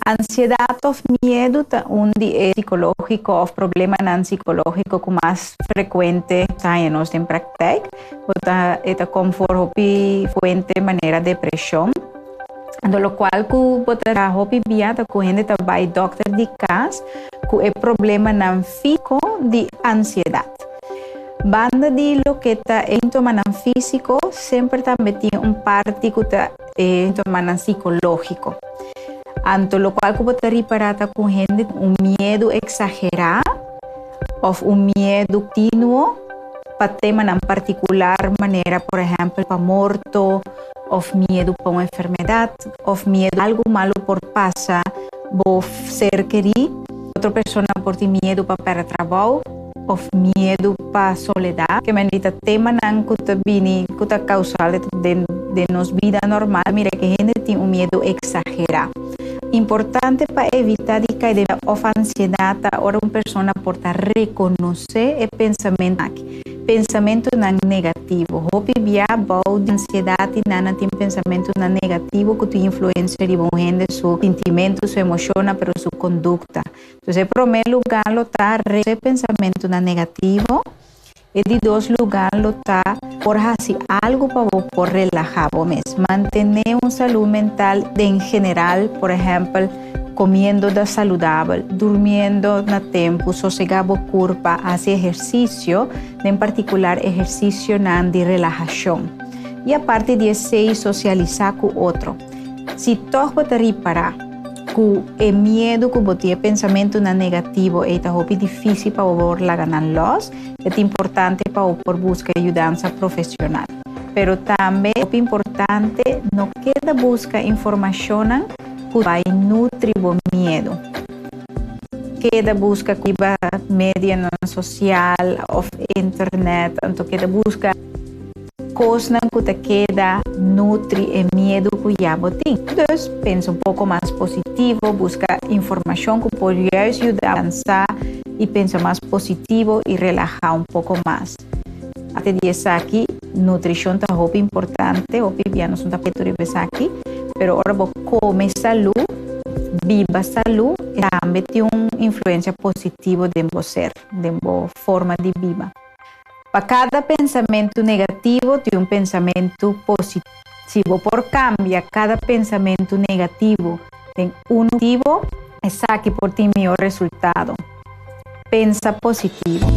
Ansiedat òf miedu ta un di e sikológiko òf problemanan sikológiko ku mas frekuente ta haña nos den praktijk. Bo ta e ta kom for hopi fuente manera depreshon. Anto lokual ku bo ta traha hopi bia ta ku hende ta bai dòkter di kas ku e problemanan físiko di ansiedat. Banda di loke ta e síntomanan físiko semper tambe tin un parti ku ta e síntomanan sikológiko. Anto lokual ku bo ta ripará ta ku hende tin un miedu eksagerá òf un miedu kontinuo pa temanan partikular manera por ehèmpel pa morto òf miedu pa un enfermedat òf miedu algu malu por pasa bo ser kerí. Otro persona por tin miedu pa pèrdè trabou òf miedu pa soledat. Ke men di ta temanan ku ta bini ku ta kausal den den nos bida normal mira ke hende tin un miedu eksagerá. Importante pa evitá di kai den òf ansiedat ta ora un persona por ta rekonosé e pensamentu aki. Pensamentunan negativo. Hopi bia bou di ansiedat i nan a tin pensamentunan negativo ku tin influensia riba un hende su sintimentu, su emoshonnan pero su kondukta. Entonces e promé lugá lo ta rekonosé pensamentunan negativo. E di dos lugá lo ta por hasi algu pa bo por relahá bo mes. Mantené un salú mental den general, por ehèmpel, komiendo da saludabel, durmiendo na tempu, sosegá bo kurpa, hasi ehersisio, den partikular ehersisionan di relahashon. I aparte di esei sosialisá ku otro. Si tòg bo ta ripará ku e miedu ku bo tin, e pensamentunan negativo ei ta hopi difísil pa bo por laga nan lòs, e ta importante pa bo por buska yudansa profesional. Pero tambe hopi importante no keda buska informashonnan ku bai nutri bo miedu. Keda buska riba medianan sosial òf internet, anto keda buska. Kosnan ku ta keda nutri e miedu ku ya bo tin. Dus, pensa un poko mas positivo, buska informashon ku por juist yuda avansa i pensa mas positivo i relahá un poko mas. Aparte di esaki, nutrishon ta hopi importante, hopi bia nos no ta papia tur riba esaki, pero ora bo kome salú, biba salú, tambe tin un influensia positivo den bo ser, den bo forma di biba. Pa kada pensamentu negativo tin un pensamentu positivo. Si bo por kambia kada pensamentu negativo den unu positivo, esaki por tin mihó resultado. Pensa positivo.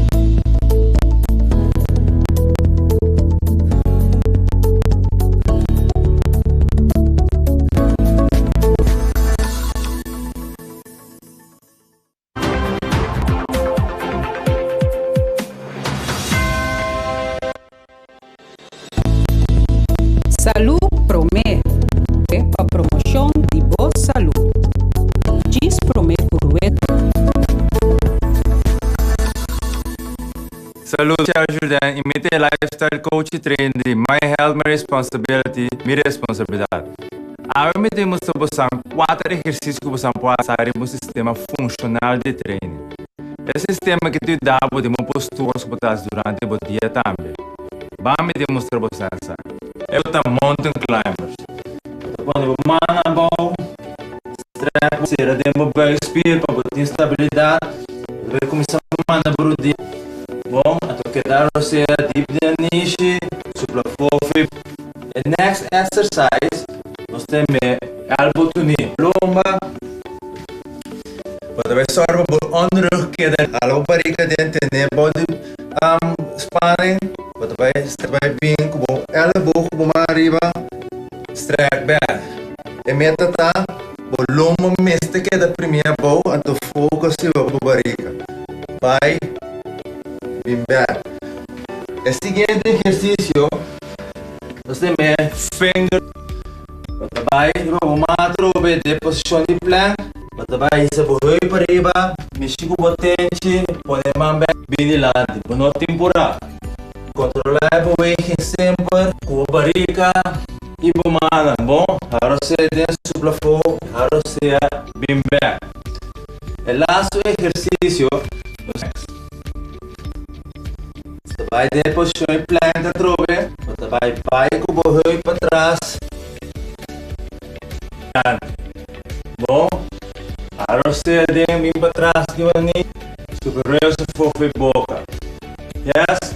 Salú promé pa promoshon di bo salú. Djis promé ku rued. Salud, Michelle Jourdain y mi ta e lifestyle coach y trainer di My Health My Responsibility, Mi Responsabilidad. Awe mi ta mustra bosan kuater ehersisio ku bosan por hasa riba un sistema funshonal di training. E sistema ki ta yuda bo den bo postura ku bo ta hasi durante bo dia tambe. Ban mi demostrá bosan esaki. E ta mountain climbers. Bo ta pone bo man abou, strek bo sera den bo buikspier pa bo tin stabilidat. Bo ta bai kuminsá manda bo rudia. Bon, anto keda rosea dip den nishi, supla fofi. E next exercise nos ta heme elbow to knee. Lomba. Bo ta bai sòrg pa bo onderrug keda hala bo barika den tene bou di spanning. Bo ta bai bai bin ku bo elleboog ku bo man ariba strek bek. E meta ta bo lomba mester keda primi abou anto focus riba bo barika. Bai bin bek. E siguiente ehersisio. Nos ta heme finger. Bo ta bai riba bo man atrobe den posishon di plank. Bo ta bai hisa bo heup ariba, mishi ku bo tenchi, pone man bek bin dilanti. Bo no tin purá. Kontrolá e beweging semper ku bo barika i bo mannan. Bon, haro sea den su plafó, haro sea bin bek. E lastu ehersisio nos. Bo ta bai den e posishon e plank atrobe. Bo ta bai bai ku bo heup patras. Dilanti. Bon. Arosea den bin patras di wani super reuze fofo e boca. Yes.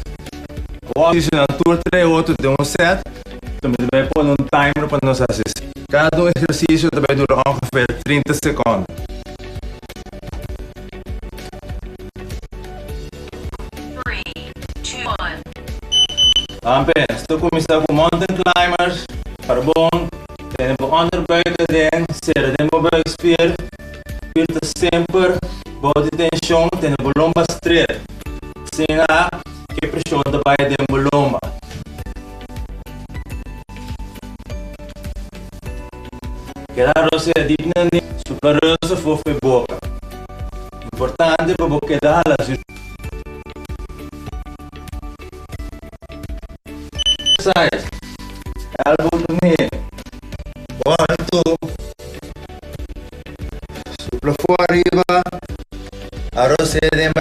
Awor ehercicio nan tur tres otro den un set. Tambe ta bay pone un timer pa nos haci. Cada un ehercicio ta bay dura ongeveer 30 seconde. Ampe, nos ta cuminsa cu mountain climbers. Para bon, tene bo onderbuik aden, cera den bo buikspier. Spier ta semper bou di tension, tene bo lomba straight. Asina ke presion ta bai den bo lomba. Keda rosea dip na ni, supla reuze for fe boka. Importante pa bo keda hala su. Exercise, elbow to knee. One, two. Supla for ariba, arosea den.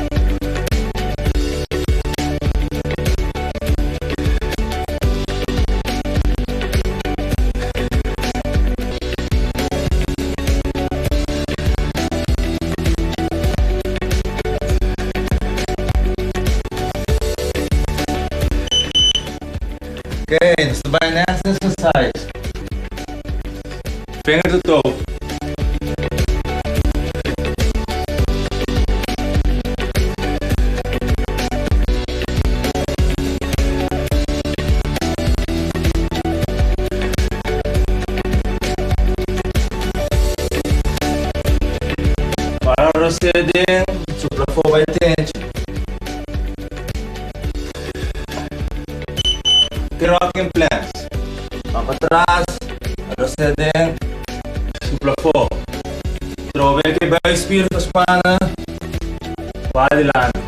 Ok, nos ta bai next exercise. Finger to toe. Para rosea den, supla for bai tenchi. Rocking planks. Van patras, rosea den, supla for. Trobe ke buikspier ta spana, va adelante.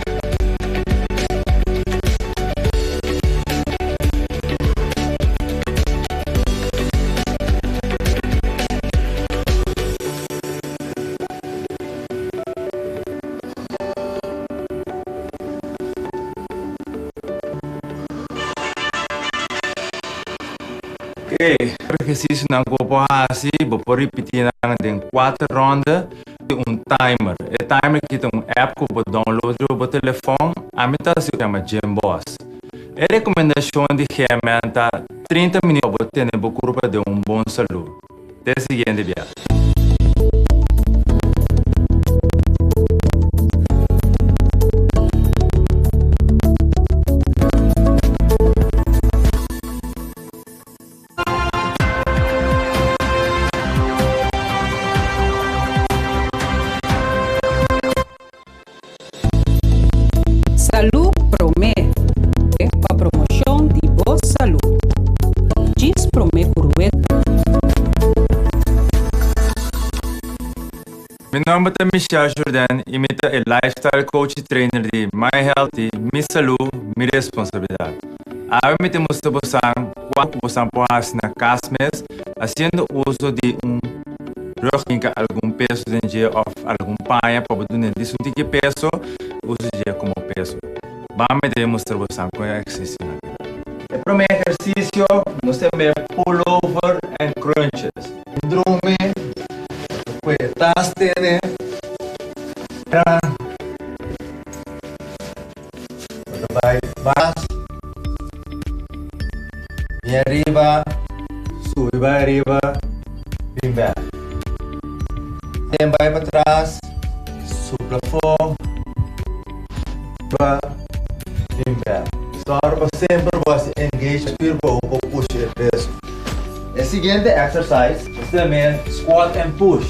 Ok, ehercicionan cu bo por haci, bo por ripiti nan den cuater ronda di un timer. E timer aki ta un app cu bo download riba bo telefon, ami ta haci yama Gym Boss. E recomendacion di GMN ta 30 minuut pa bo tene bo curpa den un bon salud. Te siguiente biaha. Salú Promé, pa promoshon di bo salú. Djis promé ku rued. Mi nomber ta Michelle Jourdain y mi ta e lifestyle coach y trainer di My Healthy, Mi Salú, Mi Responsabilidad. Awe mi ta mustra bosan cua cu bosan por haci na cas mes haciendo uso di un rug hinca algun peso den dje of algun paña pa bo duna dis un tiki peso usa dje como peso. Ban mi ta mustra bosan con e ehercicionan aki ta. E prome ehercicio nos ta yama pullover and crunches. Drumi cu e tas tene. Bo ta bai bas, bin ariba, subi bai ariba, bin bek. Den bai patras, supla afó, ba, bin bek. Sòru pa semper bo hasi engage spier pa bo por pusha e peso. E siguiente exercise nos ta yam'é squat and push.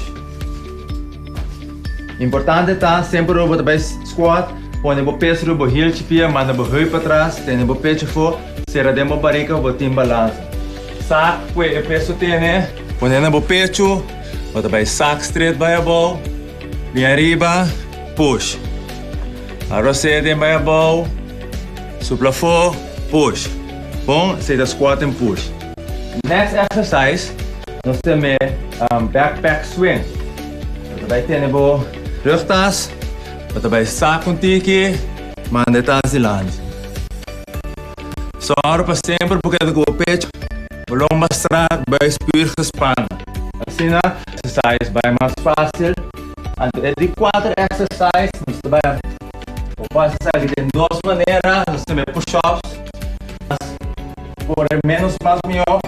Importante ta semper ora bo ta bai squat, pone bo peso riba bo hieltje pia, manda bo heup patras, tene bo pecho afó, sera den bo barika pa bo tin balansa. Sak pue e peso tene, pone na bo pecho, bo ta bai sak straight bai abou, bin ariba, push. Arosea den bai abou, supla afó, push. Bon, esei ta squat en push. Next exercise, nos tene backpack swing. Bo ta bai tene bo rugtas, bo ta bai sak un tiki, manda e tas dilanti. Sòru pa semper bo keda ku bo pecho, bo lomba strak, buikspier gespannen. Asina exercise bai mas fácil. Anto e di kuater exercise nos ta bai bo por hasi esaki den dos manera, nos ta mira push-ups, mas kore menos mas mihó,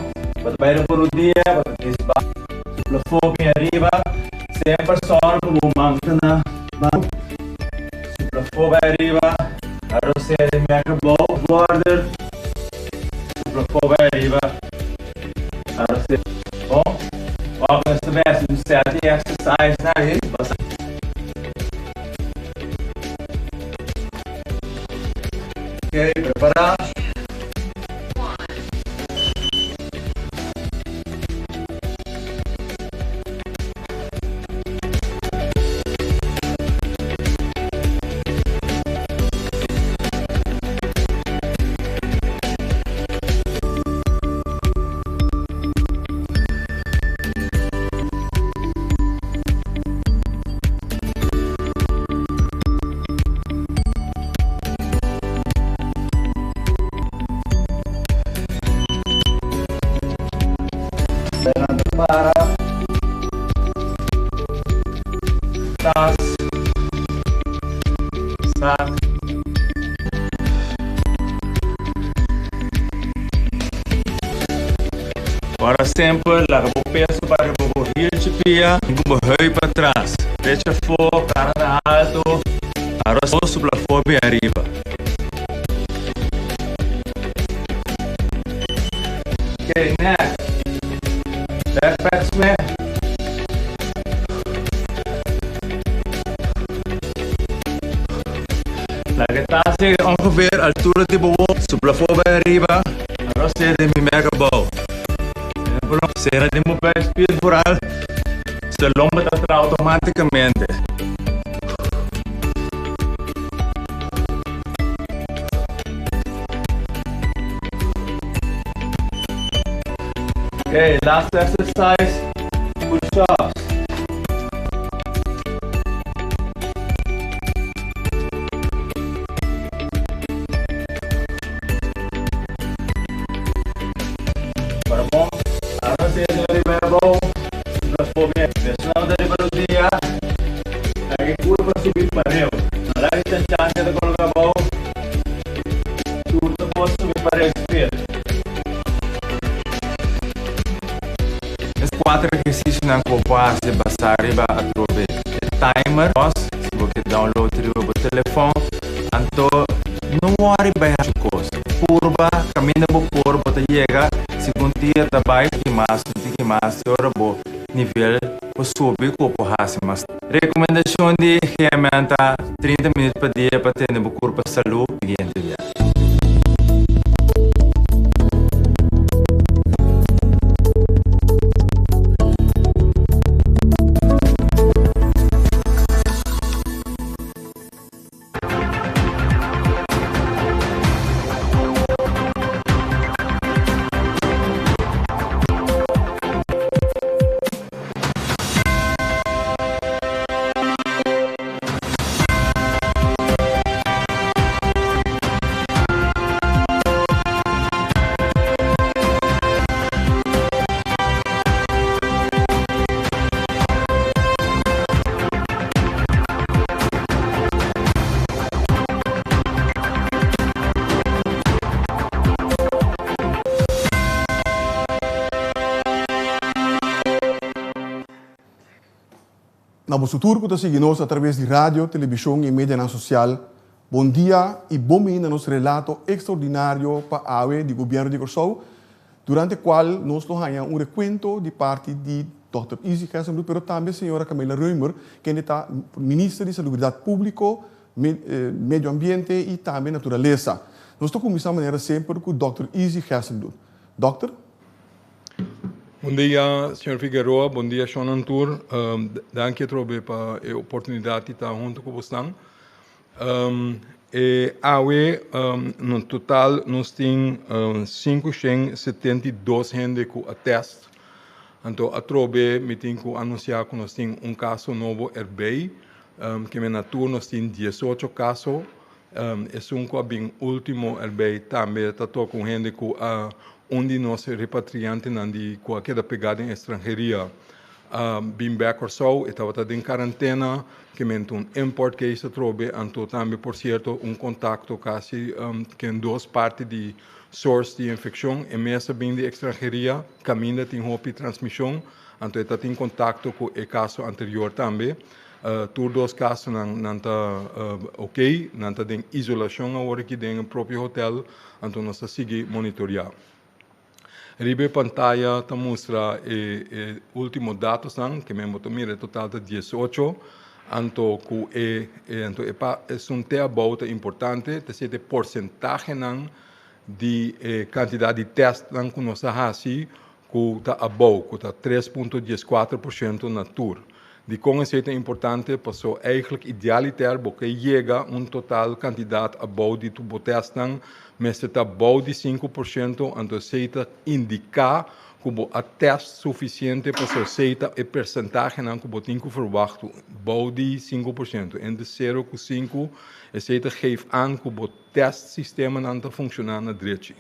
bo ta bai riba rudia, bo ta disba su plafon bin ariba, semper sòru ku bo man ta na bou, su plafon bai ariba, arosé di meka bou, border, su plafon bai ariba. Bon, ora ku nos ta bai hasi un sèt di exercise nan ei, basa. Ok, prepará. Fernando para. Tas. Sak. Ora semper laga bo peso pa riba bo hieltje pia i ku bo heup patras. Pecha afó, kara na alto, aros supla afó bin ariba. Ok, next. Backpack swing. Laga e tas yega ongeveer altura di bo wou. Supla afó bai ariba. Aros sera den mi mega bou. Sera den bo buikspier vooral. Su lomba ta traha automaticamente. Okay, last exercise, push-ups. Para bom, ahora sí, riba abou, Personal ta riba rudia, laga e kurpa subi pareu. No laga e chanchan keda koloka abou, tur ta por subi pareu spil. Es kuater ehersisionan ku bo por hasi basá riba atrobe e timer. Si bo ke download riba bo telefòn, anto no wòri bai hasi kos. Purba kaminda bo por bo ta yega, segun dia ta bai tiki mas, tiki mas te ora bo nivel por subi ku bo por hasi mas. Rekomendashon di GMN ta 30 minüt pa dia pa tene bo kurpa salú siguiente dia. Na boso tur ku ta sigui nos atraves di radio, telebishon i medianan sosial, bon dia i bon bini na nos relato ekstraordinario pa awe di Gobièrnu di Kòrsou, durante kual nos lo haña un rekuento di parti di Dòkter Izzy Gerstenbluth pero tambe señora Camilla Römer kende ta Minister di Salubridat Públiko, Medio Ambiente i tambe Naturalesa. Nos ta kuminsá manera semper ku Dòkter Izzy Gerstenbluth. Dòkter? Bon dia señor Figueroa, bon dia shonnan tur. Danki atrobe pa e oportunidat di ta huntu ku bosnan. E awe no total nos tin 572 hende ku a test. Anto atrobe mi tin ku anunsiá ku nos tin un kaso nobo erbei. Keme na tur nos tin 18 kaso. Esun ku a bin último erbei tambe ta toka un hende ku a un di nos repatriantenan di ku a keda pegá den estranheria. a bin bèk Kòrsou, e tabata den karantena, ke men ta un import case atrobe, anto tambe por sierto un kontakto kasi ken dos parti di source di infekshon, e mes a bin di ekstranheria kaminda tin hopi transmishon, anto e ta tin kontakto ku e kaso anterior tambe. Tur dos kasonan nan ta ok, nan ta den isolashon awor aki den e propio hotel, anto nos ta sigui monitoreá. Riba e pantaya ta mustra e e ultimo datosnan, ke men bo ta mira e total ta 18, anto ku e e anto e pa esun te abou ta importante, ta sete porsentahenan di e kantidat di tèstnan ku nos a hasi ku ta abou, ku ta 3,14% na tur. Dikon esei ta importante? Paso eigenlijk idealiter bo ke yega un total kantidat abou di tur bo tèstnan mester ta bou di 5%, anto esei ta indiká ku bo a tèst sufisiente paso esei ta e persentahenan ku bo tin ku ferwachtu, bou di 5%, entre sero ku sinku, esei ta geef aan ku bo tèst sistemanan ta funshoná na drechi.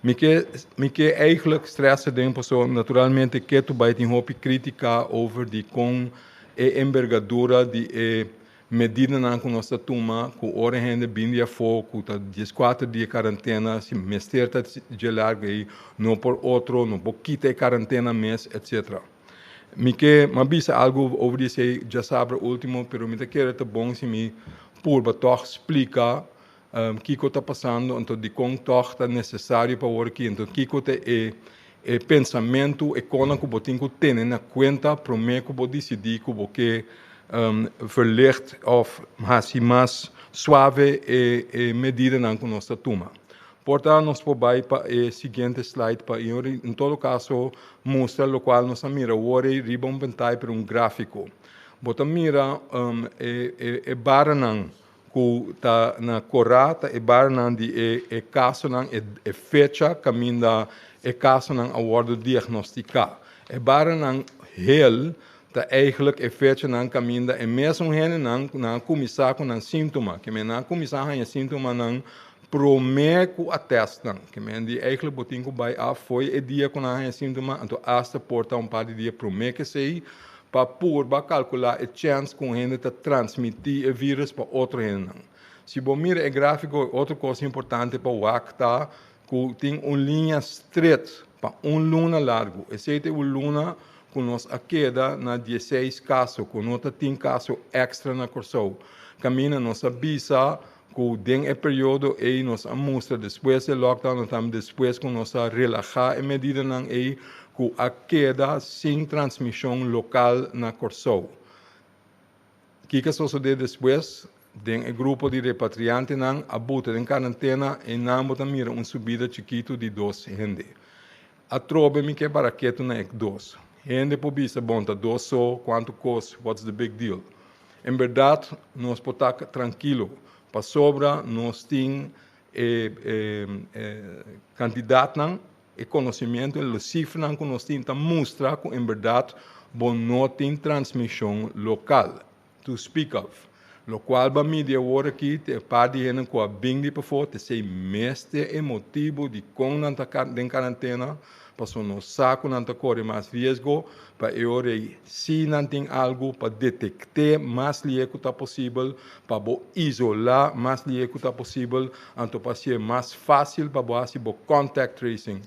Mi ke mi ke eigenlijk stressa den paso naturalmente ketu bai tin hopi kritika over di kon e embergadura di e medidanan ku nos ta tuma ku ora hende bin di afó ku ta 14 dia karantena si mester ta dje largu ei no por otro no por kita e karantena mes etcetera. Mi ke mi a bisa algu over di esei djasabra ultimo pero mi ta kere ta bon si mi purba tòg splika Kiko ta pasando, anto dikon tòg ta nesesario pa wòrdu aki? Anto kiko ta e e pensamentu, e konan ku bo tin ku tene na kuenta promé ku bo disidí ku bo ke verlicht òf hasi mas suave e e medidanan ku nos ta tuma? Por ta nos por bai pa e siguiente slide pa en todo kaso mustra lokual nos a mira awor ei riba un pantaya pero un gráfiko. Bo ta mira e e e baranan ku ta na korá ta e barnan di e e kasonan, e e fecha kaminda e kasonan a wòrdu diagnostiká. E barnan hel ta eigentlik e fechanan kaminda e mesun hendenan ku nan a kuminsá ku nan síntoma, ke men nan a kuminsá haña síntomanan promé ku a tèst nan. Ke men di eigentlik bo tin ku bai af fo'i e dia ku nan a haña síntoma, anto asta por ta un par di dia promé ku esei pa purba kalkulá e chèns ku un hende ta transmití e vírùs pa otro hendenan. Si bo mira e gráfiko, otro kos importante pa wak ta ku tin un liña stret pa un luna largu. Esei ta e un luna ku nos a keda na 16 kaso, ku no ta tin kaso èkstra na Kòrsou. Kaminda nos a bisa ku den e periodo ei nos a mustra despues di e lockdown i tambe despues ku nos a relahá e medidanan ei ku a keda sin transmishon lokal na Kòrsou. Kiko a sosodé despues? Den e grupo di repatriantenan a buta den karantena i nan bo ta mira un subida chikitu di dos hende. Atrobe mi ke bara ketu na e dos. Hende por bisa, bon, ta dos so, kuantu kos, what's the big deal? En bèrdat nos por ta trankilo, pasobra nos tin e kantidatnan, e konosementu, e sifranan ku nos tin ta mustra ku en bèrdat bo no tin transmishon lokal. To speak of. Lokual ba midi awor aki ta e par di hende ku a bin di pafó ta esei mes ta e motibu di kon nan ta den karantena, pasobra nos sa ku nan ta kore mas riesgo pa e ora ei si nan tin algu pa detekt'é mas lihe ku ta posibel, pa bo isolá mas lihe ku ta posibel, anto pa hasié mas fásil pa bo hasi bo contact tracing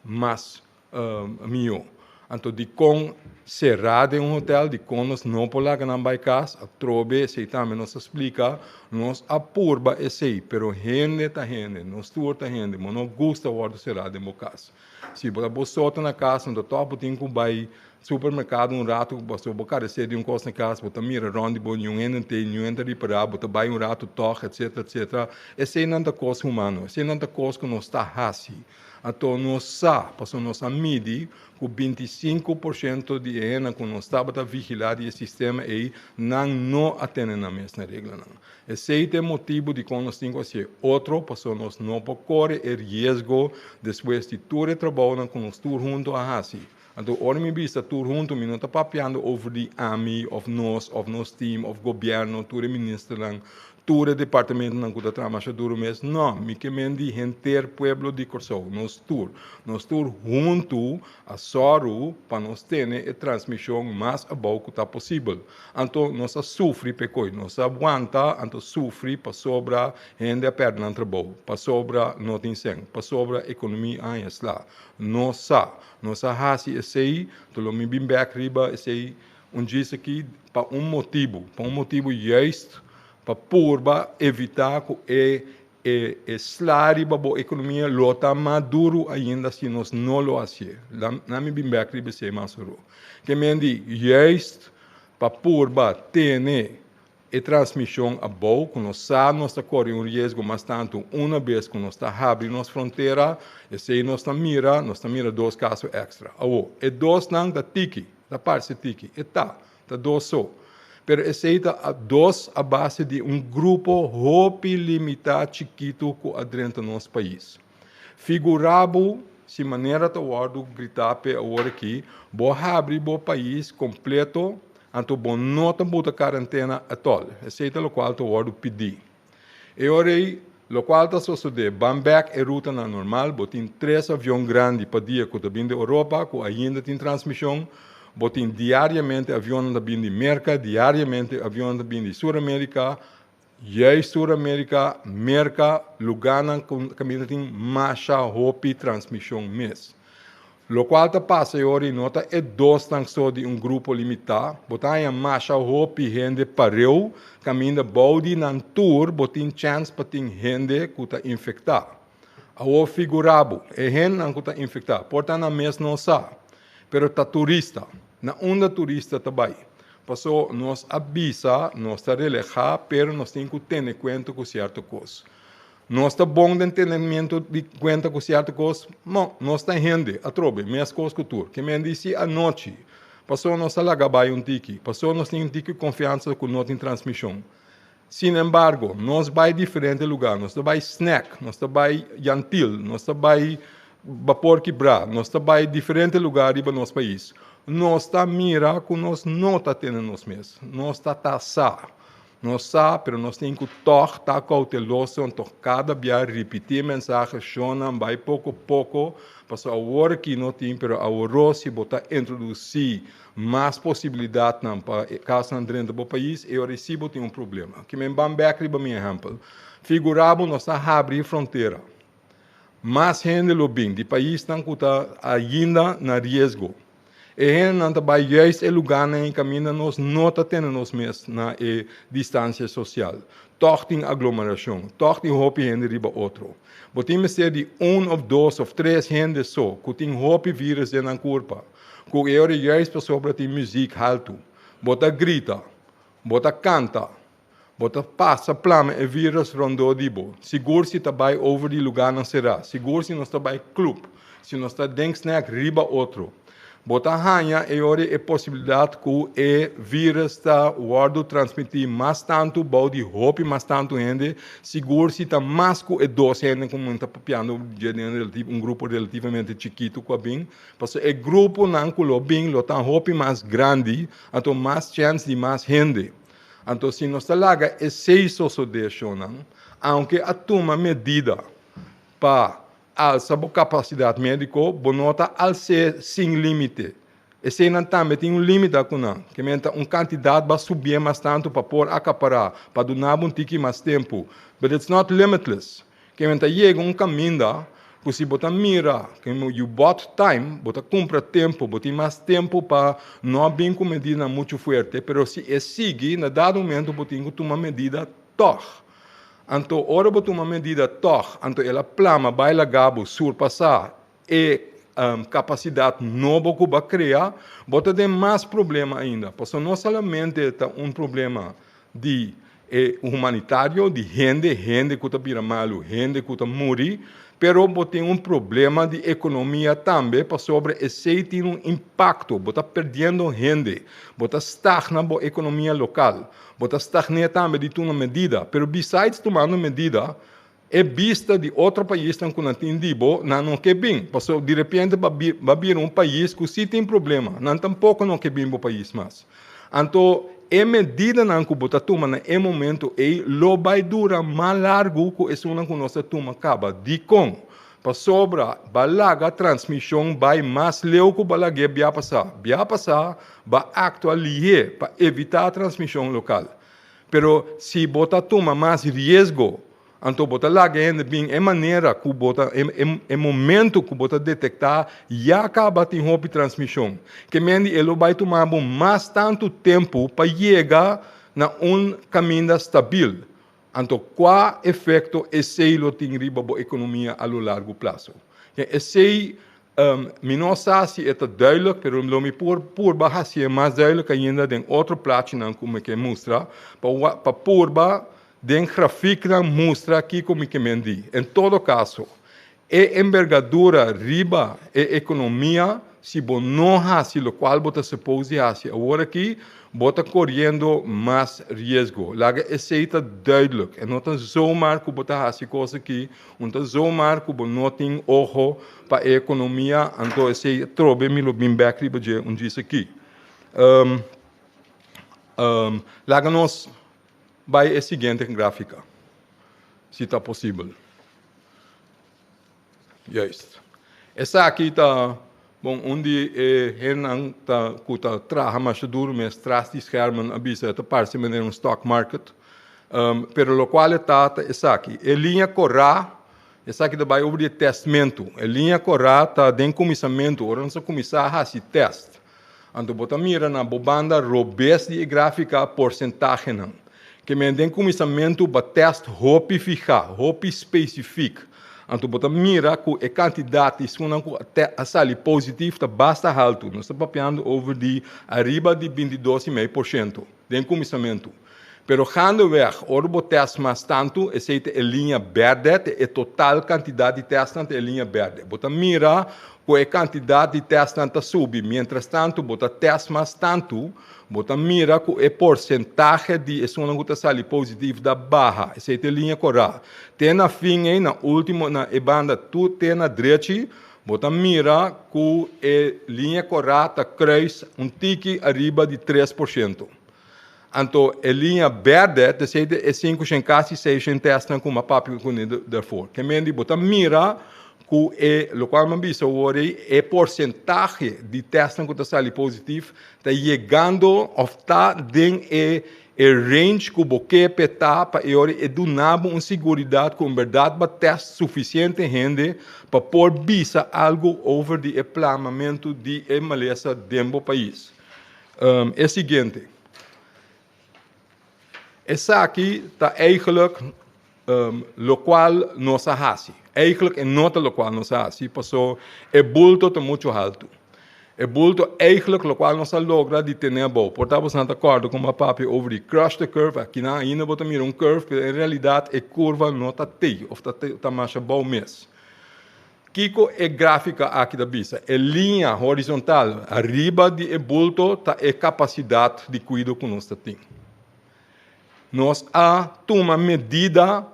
mas Mihó. Anto dikon será den un hotel, dikon nos no por laga nan bai kas? Atrobe esei tambe nos a splika, nos a purba esei, pero hende ta hende, nos tur ta hende, bo no gusta wòrdu será den bo kas. Si bo ta bo so ta na kas, anto tòg bo tin ku bai supermerkado un ratu, pasobra bo karesé di un kos na kas, bo ta mira rònt di bo, niun hende no tei, niun hende ta ripará, bo ta bai un ratu tòg, etsetera, etsetera. Eseinan ta kos humano, eseinan ta kos ku nos ta hasi. Anto nos sa, pasobra nos a midi ku 25% di e hendenan ku nos tabata vigilá di e sistema ei, nan no a tene nan mes na reglanan. Esei ta e motibu dikon nos tin ku hasié otro, pasobra nos no por kore e riesgo despues di tur e trabounan ku nos tur huntu a hasi. Anto ora mi bisa tur huntu mi no ta papiando over di ami òf nos òf nos team òf gobièrnu, tur e ministernan. Tur e departamentonan ku ta traha masha duru mes? No, mi ke men di henter pueblo di Kòrsou, nos tur. Nos tur huntu a sòru pa nos tene e transmishon mas abou ku ta posibel. Anto nos a sufri p'e koi, nos a wanta anto sufri pasobra hende a pèrdè nan trabou, pasobra no tin sèn, pasobra ekonomia a haña sla. Nos sa, nos a hasi esei, anto lo mi bin bèk riba esei Un djis aki pa un motibu, pa un motibu juist pa purba evitá ku e e e sla riba bo ekonomia lo ta mas duru ainda si nos no lo hasié. Laat mi bin bèk riba esei mas oro. Ke men di juist pa purba tene E transmishon abou ku nos sa nos ta kore un riesgo mas tantu una bes ku nos ta habri nos frontera, esei nos ta mira, nos ta mira dos kaso èkstra. Awor, e dosnan ta tiki, ta parse tiki, e ta, ta dos so. Pero esei ta dos a base di un grupo hopi limitá chikitu ku a drenta nos pais. Figurá bo si manera ta wòrdu gritá p'e awor aki, bo habri bo pais kompleto, Anto bo no ta buta karentena atòl. Esei ta lokual ta wòrdu pidí. E ora ei, lokual ta sosodé, ban bèk e rutanan normal, bo tin tres avion grandi pa dia ku ta bin di Oropa ku ainda tin transmishon, bo tin diariamente avionnan ta bin di Merka, diariamente avionnan ta bin di Sur Amerika, juist Sur Amerika, Merka, lugánan ku kaminda tin masha hopi transmishon mes. Lokual ta pasa e ora i no ta e dosnan so di un grupo limitá, bo ta haña masha hopi hende pareu kaminda bou di nan tur bo tin chèns pa tin hende ku ta infektá. Awor figurá bo, e hendenan ku ta infektá por ta nan mes no sa, pero ta turista. Na unda turista ta bai? Paso nos a bisa nos ta relehá pero nos tin ku tene kuenta ku sierto kos. Nos ta bon den tenemiento di kuenta ku sierto kos? No, nos ta hende, atrobe, meskos ku tur. Ke men di si anochi, pasobra nos a laga bai un tiki, pasobra nos tin un tiki konfiansa ku no tin transmishon. Sin embargo, nos bai diferente lugá, nos ta bai snack, nos ta bai Jan Thiel, nos ta bai Bapor Kibrá, nos ta bai diferente lugá riba nos pais. Nos ta mira ku nos no ta tene nos mes, nos ta tasá. Nos sa, pero nos tin ku tòg ta kouteloso anto kada bia ripití e mensahe, Shonnan, bai poko poko, pasobra awor aki no tin, pero aworó si bo ta introdusí mas posibilidatnan pa e kasnan drenta bo pais, e ora ei sí bo tin un problema. Ki men ban bèk riba mi ehèmpel. Figurá bo nos ta habri frontera. Mas hende lo bin di paisnan ku ta ainda na riesgo. E hendenan ta bai juist e lugánan ei kaminda nos no ta tene nos mes na e distansia sosial. Tòg tin aglomerashon, tòg tin hopi hende riba otro. Bo tin mester di un òf dos òf tres hende so ku tin hopi vírus den nan kurpa, ku e ora juist pasobra tin muzik haltu. Bo ta grita, bo ta kanta, bo ta pasa plama e vírus rondó di bo. Sigur si ta bai over di lugánan será, sigur si nos ta bai klup, si nos ta den snèk riba otro. Bo ta haña e ora e posibilidat ku e vírus ta wòrdu transmití mas tantu bou di hopi mas tantu hende, sigur si ta mas ku e dos hende ku men ta papiando dje den un grupo relativamente chikitu ku a bin, pasobra e gruponan ku lo bin lo ta hopi mas grandi, anto mas chèns di mas hende. Anto si nos ta laga esei sosodé shonnan, aunke a tuma medida pa alsa bo kapasidat médiko, bo no ta als'é sin límite. Eseinan tambe tin un límite ku nan, ke men ta un kantidat ba subié mas tantu pa por akapará, pa duna bo un tiki mas tempu. But it's not limitless. Ke men ta yega un kaminda ku si bo ta mira ke you bought time, bo ta kumpra tempu, bo tin mas tempu pa no bin ku medidanan muchu fuerte, pero si e sigui, na dado momento bo tin ku tuma medida tòg. Anto ora bo tuma medida tòg, anto el a plama bai laga bo surpasá e kapasidat nobo ku bo a krea, bo ta den mas problema ainda. Pasobra no solamente ta un problema di e humanitario, di hende, hende ku ta bira malu, hende ku ta muri, pero bo tin un problema di ekonomia tambe, pasobra esei tin un impakto, bo ta perdiendo hende, bo ta stagna bo ekonomia lokal. Bo ta stagné tambe di tuma medida, pero besides tumando medida, e bista di otro paisnan ku nan tin di bo, nan no ke bin, pasobra di repente bo a bira un pais ku si tin problema, nan tampoko no ke bin bo pais mas. Anto e medidanan ku bo ta tuma na e momento ei lo bai dura mas largu ku esunnan ku nos a tuma kaba. Dikon? Pasobra ba laga transmishon bai mas leu ku ba lag'é bia pasá. Bia pasá ba aktua lihé pa evitá transmishon lokal. Pero si bo ta tuma mas riesgo, anto bo ta laga e hende bin e manera ku bo ta, e momento ku bo ta detektá ya kaba tin hopi transmishon. Ke men di e lo bai tuma bo mas tantu tempu pa yega na un kaminda stabil. Anto kua efekto esei lo tin riba bo ekonomia a lo largu plaso? Esei Mi no sa si e ta duidelijk, pero lo mi por purba hacié mas duidelijk ainda den otro plachinan cu mi ke mustra, pa pa purba den grafieknan mustra kico mi ke men di. En todo caso, e embergadura riba e economia, si bo no haci locual bo ta suppose di haci awor aki, Bo ta koriendo mas riesgo. Laga esei ta duidelijk. E no ta zomaar ku bo ta hasi kos aki, un ta zomaar ku bo no tin oho pa e ekonomia, anto esei atrobe mi lo bin bek riba dje un djis aki. Laga nos bai e siguiente grafika, si ta posibel. Juist. Esaki ta, bon, un di e hendenan ta ku ta traha masha duru mes tras di schermen a bisa e ta parse manera un stock market. Pero lokual e ta ta esaki. E liña korá, esaki ta bai over di e testmentu. E liña korá ta den kuminsamentu, ora nos a kuminsá hasi test. Anto bo ta mira na bo banda robes di e gráfika porsentahenan. Ke men den kuminsamentu ba tèst hopi fihá, hopi spesifik. Anto bo ta mira ku e kantidat di esunnan ku a sali positif ta basta haltu. Nos ta papiando over di ariba di 22 i mei porshento den kuminsamentu. Pero gaandeweg, ora bo tèst mas tantu, esei ta e liña bèrdè, ta e total kantidat di tèstnan ta e liña bèrdè. Bo ta mira ku e kantidat di tèstnan ta subi. Mientrastantu bo ta tèst mas tantu, bo ta mira ku e porsentahe di esunnan ku ta sali positif ta baha. Esei ta e liña kòrá. Te na fin ei, na último, na e banda tur te na drechi, bo ta mira ku e liña kòrá ta kruis un tiki ariba di 3%. Anto e liña bèrdè ta esei e 500 kasi 600 tèstnan ku m'a papia kuné dèrfor. Ke men di bo ta mira ku e lokual m'a bisa awor ei e porsentahe di tèstnan ku ta sali positif ta yegando òf ta den e e range ku bo ke p'e ta pa e ora e duna bo un siguridat ku en bèrdat bo a tèst sufisiente hende pa por bisa algu over di e plamamentu di e malesa den bo pais. E siguiente. Esaki ta eigenlijk locual nos a haci. Eigenlijk e no ta locual nos a haci, paso e bulto ta mucho halto. E bulto eigenlijk locual nos a logra di tene abou. Por ta boso ta corda como a papia over di crush the curve, akinan ainda bo ta mira un curve, pero en realidad e curva no ta tey of ta masha abou mes. Kiko e gráfika aki ta bisa? E liña horizontal riba di e bulto ta e kapasidat di kuido ku nos ta tin. Nos a tuma medida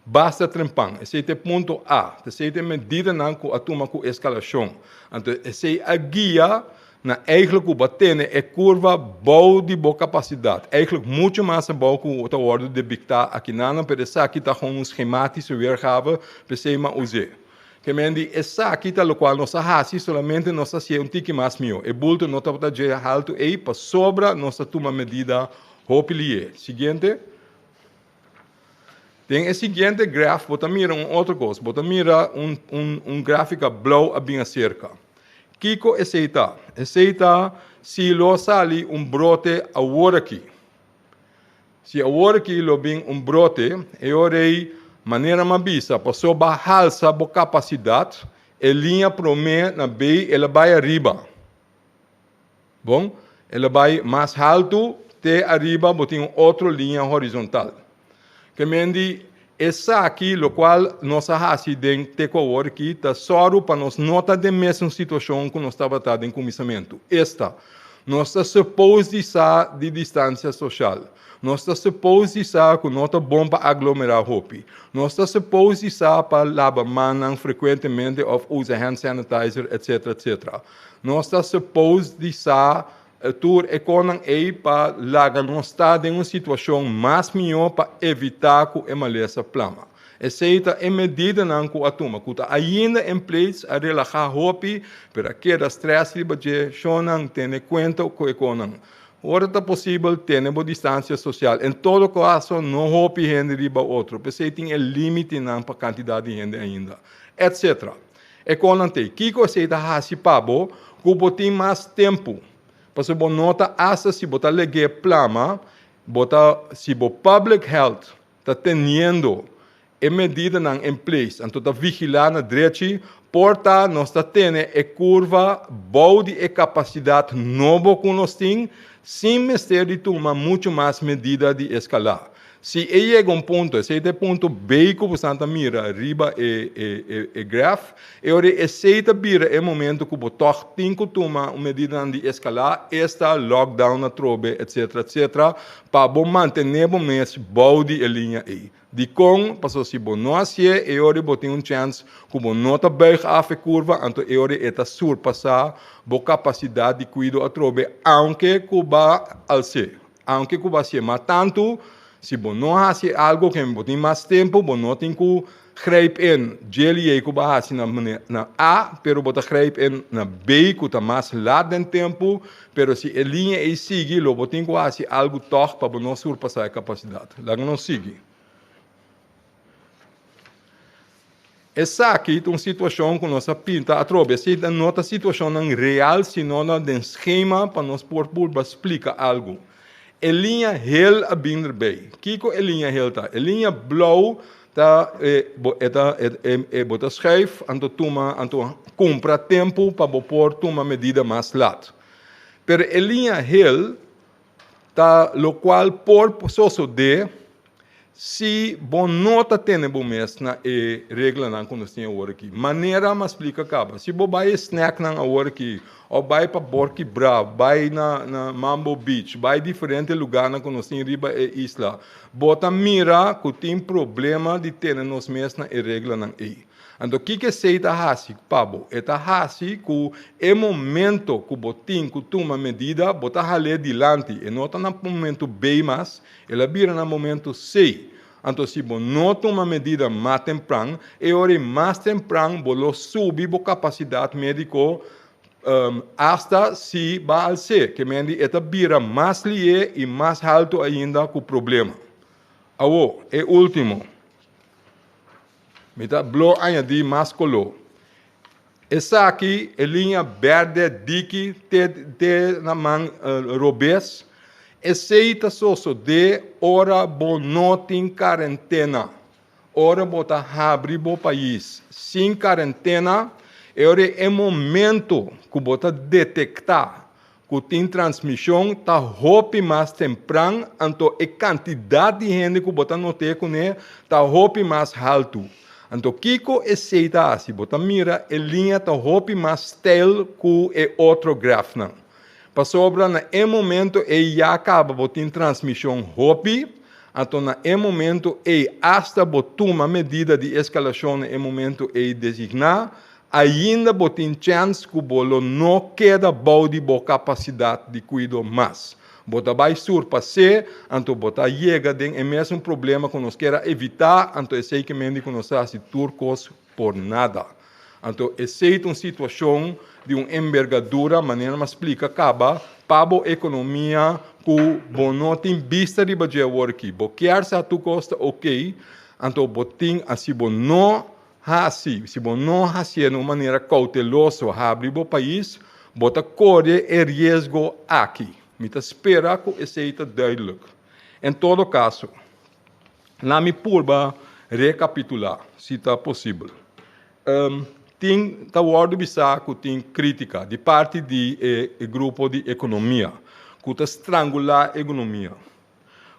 basta trempan. Esei ta e punto A. Esei ta e medidanan ku a tuma ku eskalashon. Anto esei a guia na eigelijk ku bo a tene e kurva bou di bo kapasidat. Eigelijk muchu mas abou ku ta wòrdu debiktá akinanan, pero esaki ta gewoon un schematische weergave, p'esei m'a us'é. Ke men di esaki ta lokual nos a hasi, solamente nos a hasié un tiki mas mihó. E bulto no tabata dje haltu ei pasobra nos a tuma medida hopi lié. Siguiente. Den e siguiente graf bo ta mira un otro kos. Bo ta mira un un un gráfika blou a bin aserka. Kiko esei ta? Esei ta si lo sali un brote awor aki. Si awor aki lo bin un brote, e ora ei, manera mi a bisa, pasobra bo a halsa bo kapasidat, e liña promé na bei el a bai ariba. Bon, el a bai mas haltu te ariba bo tin un otro liña horizontal. Ke men di esaki lokual nos a hasi den te ku awor aki ta sòru pa nos no ta den mesun situashon ku nos tabata den kuminsamentu. Esta, nos ta suppose di sa di distansia soshal. Nos ta suppose di sa ku no ta bon pa aglomerá hopi. Nos ta suppose di sa pa laba mannan frekuentemente òf usa hand sanitizer, etsetera, etsetera. Nos ta suppose di sa. Tur e konan ei pa laga nos ta den un situashon mas mihó pa evitá ku e malesa plama. Esei ta e medidanan ku a tuma, ku ta ainda en place, a relahá hopi, pero a keda strès riba dje. Shonnan, tene kuenta ku e konan. Ora ta posibel, tene bo distansia sosial. En todo kaso, no hopi hende riba otro. P'esei tin e límitenan pa kantidat di hende ainda, etc. E konan t'ei, kiko esei ta hasi pa bo ku bo tin mas tempu? Pasobra bo no ta asta si bo ta leg'é plama, bo ta si bo public health ta teniendo e medidanan en place, anto ta vigilá na drechi, por ta nos ta tene e kurva bou di e kapasidat nobo ku nos tin, sin mester di tuma muchu mas medida di eskalá. Si e yega un punto, esei ta e punto B ku bosan ta mira riba e e e graf, e ora esei ta bira e momento ku bo tòg tin ku tuma un medidanan di eskalá, esta lockdown atrobe, etcetera, etcetera, pa bo mantené bo mes bou di e liña ei. Dikon? Pasobra si bo no hasié, e ora bo tin un chèns ku bo no ta buig af e kurva, anto e ora e ta surpasá bo kapasidat di kuido atrobe, aunke ku bo a als'é. Aunke ku bo hasié mas tantu, si bo no hasi algu ke bo tin mas tempu, bo no tin ku grijp in dje liei ku bo a hasi na na A, pero bo ta grijp in na B ku ta mas lat den tempu, pero si e liña ei sigui lo bo tin ku hasi algu tòg pa bo no surpasá e kapasidat. Laga nos sigui. Esaki ta un situashon ku nos a pinta atrobe. Esei no ta situashonnan real, sino na den skema pa nos por purba splika algu. E liña hel a bin erbei. Kiko e liña hel ta? E liña blou ta e bo e ta e bo ta schuif anto tuma anto kumpra tempu pa bo por tuma medida mas lat. Pero e liña hel ta lokual por sosodé Si bo no ta tene bo mes na e reglanan ku nos tin awor aki, manera mi a splika kaba, si bo bai e snacknan awor aki, òf bai pa Borki Bra, bai na na Mambo Beach, bai diferente lugarnan ku nos tin riba e isla, bo ta mira ku tin problema di tene nos mes na e reglanan ei. Anto kiko esei ta hasi pa bo? E ta hasi ku e momento ku bo tin ku tuma medida, bo ta hal'é dilanti. E no ta na momento bei mas, El a bira na momento sey. Anto si bo no tuma medida mas tempran, e ora ei mas tempran bo lo subi bo capacidad medico hasta si ba alce. Ke men di e ta bira mas lié y mas halto ainda cu problema. Awo, e ultimo. Mi ta blo añadi mas color. Esaki e liña berde diki te te na man robes. Esei ta sosodé ora bo no tin karentena. Ora bo ta habri bo pais sin karentena, e ora e momento ku bo ta detektá ku tin transmishon ta hopi mas tempran, anto e kantidat di hende ku bo ta not'é kuné ta hopi mas haltu. Anto kiko esei ta hasi? Bo ta mira e liña ta hopi mas steil ku e otro grafnan. Pasobra na e momento ei ya kaba bo tin transmishon hopi, anto na e momento ei asta bo tuma medida di eskalashon na e momento ei designá, Ainda bo tin chèns ku bo lo no keda bou di bo kapasidat di kuido mas. Bo ta bai surpas'é, anto bo ta yega den e mesun problema ku nos kier a evitá, anto esei ke mende ku nos ta hasi tur kos por nada. Anto esei ta un situashon di un embergadura, manera mi a splika kaba, pa bo ekonomia ku bo no tin bista riba dje awor aki. Bo kier sa tur kos ta okey, anto bo tin, si bo no Hasi, si bo no hasié na un manera kouteloso habri bo pais, bo ta kore e riesgo aki. Mi ta spera ku esei ta duidelijk. En todo kaso, laat mi purba rekapitulá, si ta posibel. Tin ta wòrdu bisá ku tin krítika di parti di e grupo di ekonomia ku ta strangulá ekonomia.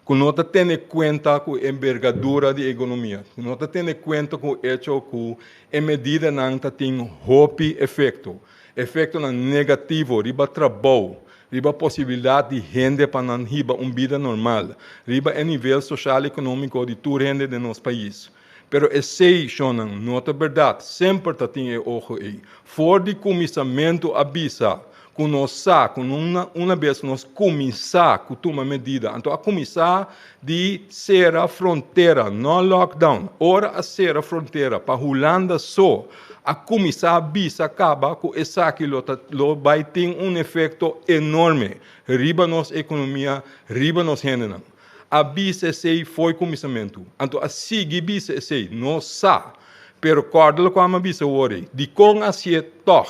ku no ta tene kuenta ku e embergadura di egonomia, ku no ta tene kuenta ku echo ku e medidanan ta tin hopi efekto, efektonan negativo riba trabou, riba posibilidat di hende pa nan hiba un bida normal, riba e nivel soshal ekonómiko di tur hende den nos pais. Pero esei, shonnan, no ta bèrdat, semper ta tin e oho ei. For di kuminsamentu a bisa. Ku nos sa ku una bes nos kuminsá ku tuma medida, anto a kuminsá di sera frontera, no lockdown. Ora a sera frontera pa Hulanda so, a kuminsá bisa kaba ku esaki lo ta lo bai tin un efekto enorme riba nos ekonomia, riba nos hendenan. A bisa esei fo'i kuminsamentu, anto a sigui bisa esei, nos sa. Pero kòrda lokual mi a bisa awor ei, dikon hasié tòg?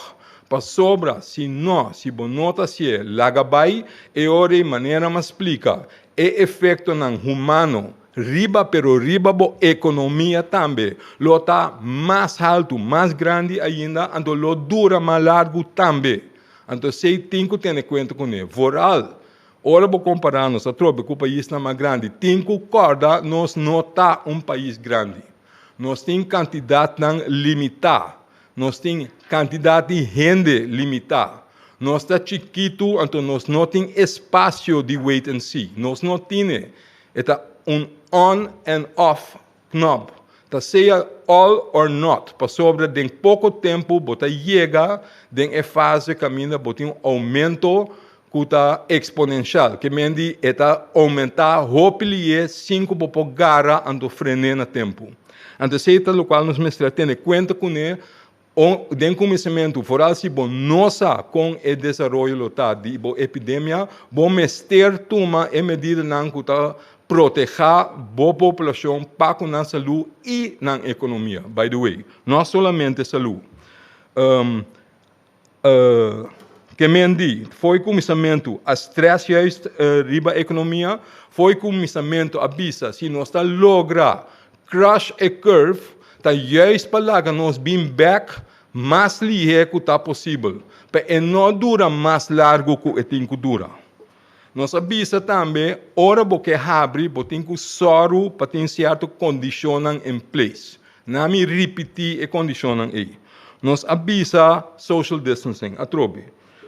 Pasobra si no, si bo no ta hasié, laga bai, e ora ei manera mi a splika, e efektonan humano riba pero riba bo ekonomia tambe lo ta mas haltu, mas grandi ainda, anto lo dura mas largu tambe. Anto esei tin ku tene kuenta kuné. Vooral Ora bo kompará nos atrobe ku paisnan mas grandi, tin ku kòrda nos no ta un pais grandi. Nos tin kantidatnan limitá. Nos tin kantidat di hende limitá. Nos ta chikitu, anto nos no tin espasio di wait and see. Nos no tine. E ta un on and off knop. Ta sea all or not, pasobra den poko tempu bo ta yega den e fase kaminda bo tin un oumento ku ta eksponenshal, ke men di e ta oumentá hopi lié sin ku bo por gara anto fren'é na tempu. Anto esei ta lokual nos mester a tene kuenta kuné den kuminsamentu, foral si bo no sa kon e desaroyo lo ta di bo epidemia, bo mester tuma e medidanan ku ta protehá bo populashon pa ku nan salú i nan ekonomia, by the way, no solamente salú. Ke men di, fo'i kuminsamentu a strès juist riba ekonomia, fo'i kuminsamentu a bisa si nos ta logra crush e curve, ta juist pa laga nos bin bèk mas lihé ku ta posibel, pa e no dura mas largu ku e tin ku dura. Nos a bisa tambe ora bo ke habri bo tin ku sòru pa tin sierto kondishonnan in place. Na mi ripití e kondishonnan ei. Nos a bisa social distancing atrobe.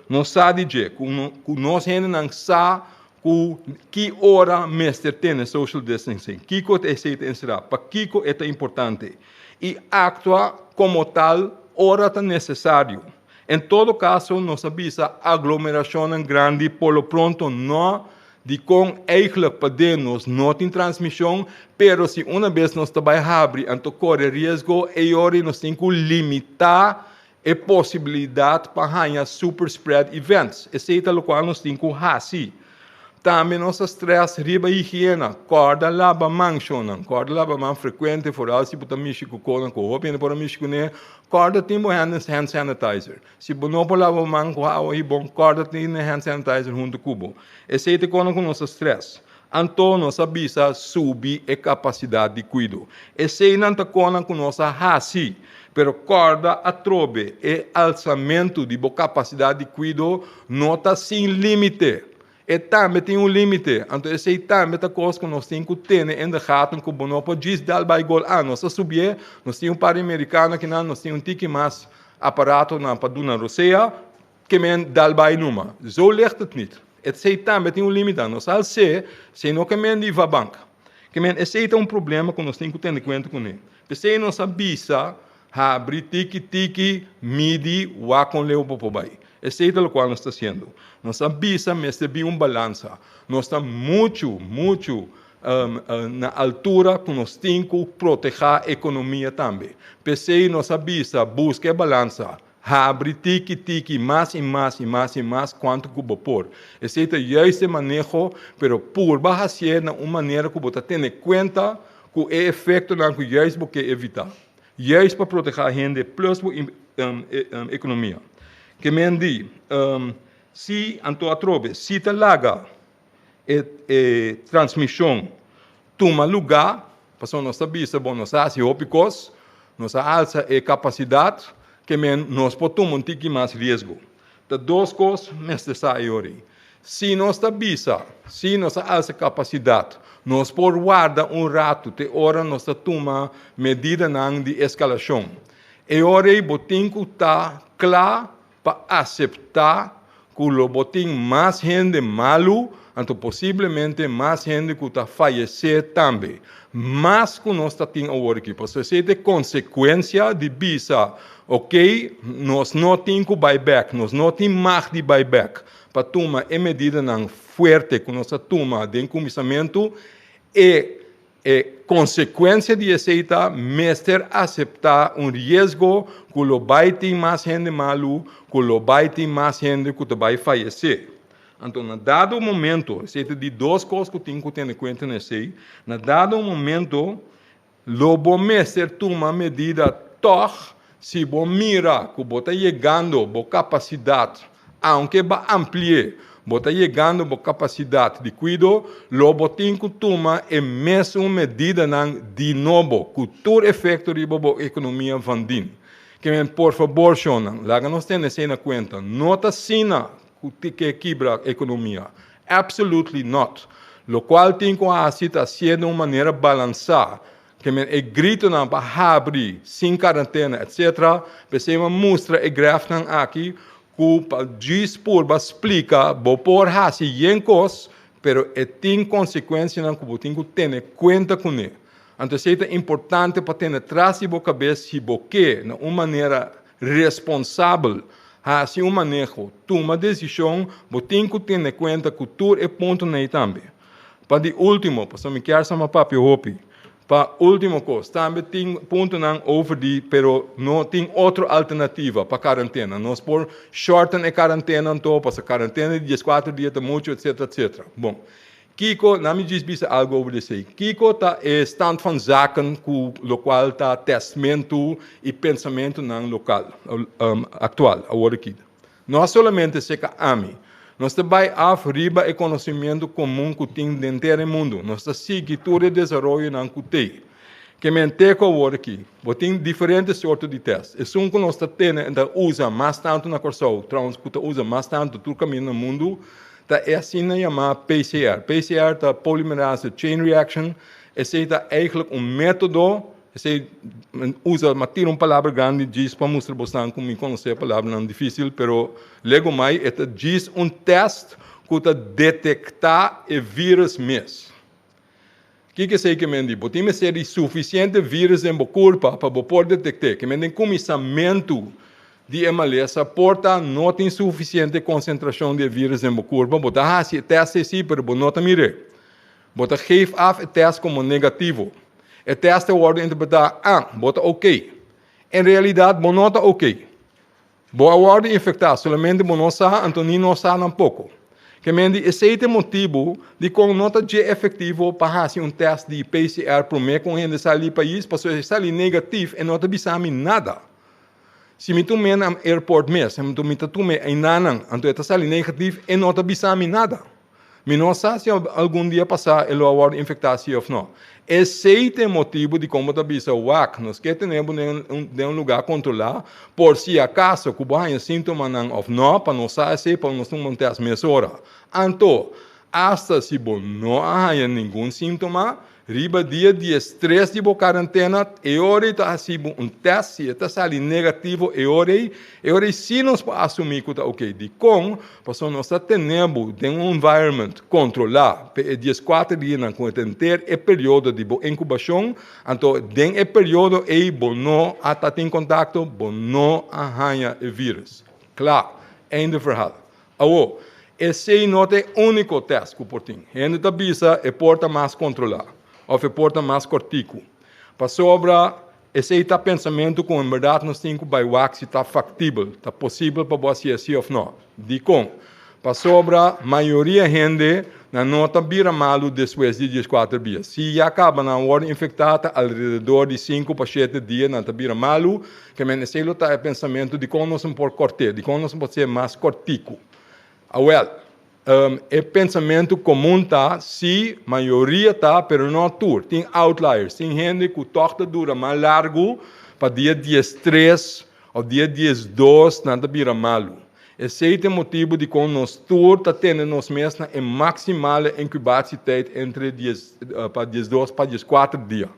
Nos sa di dje ku ku nos hendenan sa ku ki ora mester tene social distancing, kiko esei ta enserá, pakiko e ta importante i aktua komo tal ora ta nesesario. En todo kaso nos a bisa aglomerashonnan grandi por lo pronto no, dikon eigenlijk paden nos no tin transmishon, pero si una bes nos ta bai habri anto kore riesgo e ora nos tin ku limitá e posibilidat pa haña super spread events. Esei ta lokual nos tin ku hasi. Tambe nos ta stress riba higiena, kòrda laba man shonnan, kòrda laba man frekuente foral si bo ta mishi ku konan ku hopi hende por a mishi kuné, kòrda tin bo hand hand sanitizer. Si bo no por laba bo man ku awa hibon, kòrda tin e hand sanitizer huntu ku bo. Esei ta e konan ku nos ta stress. Anto nos a bisa subi e kapasidat di kuido. Eseinan ta konan ku nos a hasi, pero kòrda atrobe e alsamentu di bo kapasidat di kuido no ta sin límite. E tambe tin un límite. Anto esei tambe ta kos ku nos tin ku tene in de gaten ku bo no por djis dal bai gol. Ah, nos a subié, nos tin un par di merikano akinan, nos tin un tiki mas aparatonan pa duna rosea, ke men dal bai numa. Zo ligt het niet. Esei tambe tin un límite. Nos al se, esei no ke men di vabank. Ke men esei ta un problema ku nos tin ku tene kuenta kuné. P'esei nos a bisa Habri tiki tiki, midi, wak kon leu bo por bai. Esei ta lokual nos ta hasiendo. Nos a bisa mester bin un balansa. Nos ta muchu, muchu na altura ku nos tin ku protehá ekonomia tambe. P'esei nos a bisa buska e balansa. Habri tiki tiki mas i mas i mas i mas kuantu ku bo por. Esei ta juist e maneho, pero purba hasié na un manera ku bo ta tene kuenta ku e efektonan ku juist bo ke evitá. Juist pa protehá hende plus bo ekonomia. Ke men di, si anto atrobe si ta laga e e transmishon tuma lugá, pasobra nos ta bisa bon nos a hasi hopi kos, nos a alsa e kapasidat, ke men nos por tuma un tiki mas riesgo. Ta dos kos mester sa e ora ei. Si nos ta bisa, si nos a alsa kapasidat, nos por warda un ratu te ora nos ta tuma medidanan di eskalashon. E ora ei bo tin ku ta kla pa aseptá ku lo bo tin mas hende malu. Anto posiblemente mas hende ku ta fayesé tambe. Mas ku nos ta tin awor aki. Pasobra esei ta e konsekuensia di bisa, Oké, nos no tin ku bai bèk, nos no tin mag di bai bèk pa tuma e medidanan fuerte ku nos a tuma den kuminsamentu. E E konsekuensia di esei ta mester aseptá un riesgo ku lo bai tin mas hende malu, ku lo bai tin mas hende ku ta bai fayesé. Anto na dado momento, esei ta di dos kos ku tin ku tene kuenta na esei, na dado momento lo bo mester tuma medida tòg si bo mira ku bo ta yegando bo kapasidat Aunke bo ampli'é, bo ta yegando bo kapasidat di kuido, lo bo tin ku tuma e mesun medidanan di nobo, ku tur efekto riba bo ekonomia van dien. Ke men por fabor shonnan, laga nos tene esei na kuenta, no ta asina ku ke kibra ekonomia. Absolutely not. Lokual tin ku hasi ta hasié den un manera balansá, Ke men e gritonan pa habri sin karantena etc. P'esei mi a mustra e grafnan aki ku pa djis purba splika bo por hasi yen kos pero e tin konsekuensianan ku bo tin ku tene kuenta kuné. Anto esei ta importante pa tene tras di bo kabes si bo ke na un manera responsabel hasi un maneho, tuma desishon, bo tin ku tene kuenta ku tur e puntonan ei tambe. Pa di ultimo, pasobra mi kier sa ma papia hopi. Pa ultimo kos, tambe tin puntonan over di, pero no tin otro alternativa pa karantena. Nos por shorten e karantena anto, pasobra karantena di dieskuater dia ta muchu, etcetera, etcetera. Bon, kiko, na mi djis bisa algu over di esei. Kiko ta e stand van zaken ku lokual ta testmentu i pensamentunan lokal, aktual, awor aki? No solamente serka ami. Nos ta bai af riba e konosimiento komun ku tin denter e mundu. Nos ta sigui tur e desaroyonan ku tei. Ke men te ku awor aki, bo tin diferente sorto di tèst. Esun ku nos ta tene en ta usa mas tantu na Kòrsou, trouwens ku ta usa mas tantu tur kaminda na mundu, ta e asina yamá PCR. PCR ta Polymerase Chain Reaction. Esei ta eigentlik un método. Esei usa ma tira un palabra grandi djis pa mustra bosnan ku mi konosé palabranan difísil, pero lego mai e ta djis un tèst ku ta detektá e vírus mes. Kiko esei ke men di? Bo tin mester di sufisiente vírus den bo kurpa pa bo por detekt'é. Ke men den kuminsamentu di e malesa por ta no tin sufisiente konsentrashon di e vírus den bo kurpa, bo ta hasi e tèst ei sí, pero bo no ta mir'é. Bo ta geef af e test como negativo. E test ta wordo interpreta, ah, bo ta ok. En realidad bo no ta ok. Bo a wordo infecta, solamente bo no sa, anto ni nos sa tampoco. Ke men di esey ta e motibo dicon no ta dje efectivo pa haci un test di PCR prome cu un hende sali di pais, pasobra si e sali negatief e no ta bisa mi nada. Si mi tum'é na airport mes, anto mi ta tum'é einanan, anto e ta sali negatief, e no ta bisa mi nada. Mi no sa si algun dia pasá e lo a wòrdu infektá si òf no. Esei ta e motibu dikon bo ta bisa, Wak, nos ke tene bo den un lugá kontrolá por si akaso ku bo haña síntomanan òf no, pa nos sa esei pa nos tuma un tèst mesora. Anto, asta si bo no a haña ningun síntoma, Riba dia diestres di bo karantena, e ora ei ta hasi bo un tèst, si e ta sali negativo e ora ei, e ora ei sí nos por asumí ku ta oké. Dikon? Pasobra nos ta tene bo den un environment kontrolá pa e dieskuater dianan ku ta henter e periodo di bo inkubashon, anto den e periodo ei bo no a ta tin kontakto, bo no a haña e vírùs. Kla. Einde verhaal. Awor, esei no ta e úniko tèst ku por tin. Hende ta bisa e por ta mas kontrolá òf e por ta mas kòrtiku. Pasobra esei ta pensamentu ku en bèrdat nos tin ku bai wak si ta faktibel, ta posibel pa bo hasi así òf nò. Dikon? Pasobra mayoria hende nan no ta bira malu despues di dieskuater bia. Si ya kaba nan wòrdu infektá ta alrededor di sinku pa shete dia nan ta bira malu. Ke men esei lo ta e pensamentu dikon nos no por kòrt'é, dikon nos no por ser mas kòrtiku. Awèl, e pensamentu komun ta, sí, mayoria ta, pero no tur. Tin outliers, tin hende ku tòg ta dura mas largu, pa dia diestres òf dia diesdos nan ta bira malu. Esei ta e motibu dikon nos tur ta tene nos mes na e maksimale inkubatietijd entre dies pa diesdos pa dieskuater dia.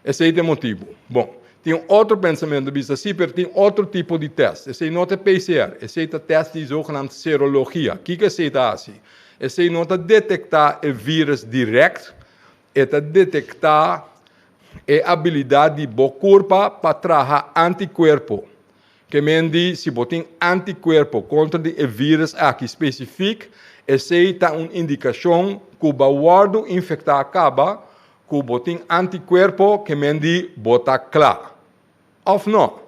Esei ta e motibu. Bon, tin un otro pensamentu bisa, sí, pero tin otro tipo di tèst. Esei no ta PCR, esei ta tèst di zogenaamd serologia. Kiko esei ta hasi? Esei no ta detektá e vírus dirèkt, e ta detektá e abilidat di bo kurpa pa traha antikuerpo. Ke men di si bo tin antikuerpo kontra di e vírus aki spesifik, esei ta un indikashon ku bo a wòrdu infektá kaba, ku bo tin antikuerpo ke men di bo ta kla. Òf no?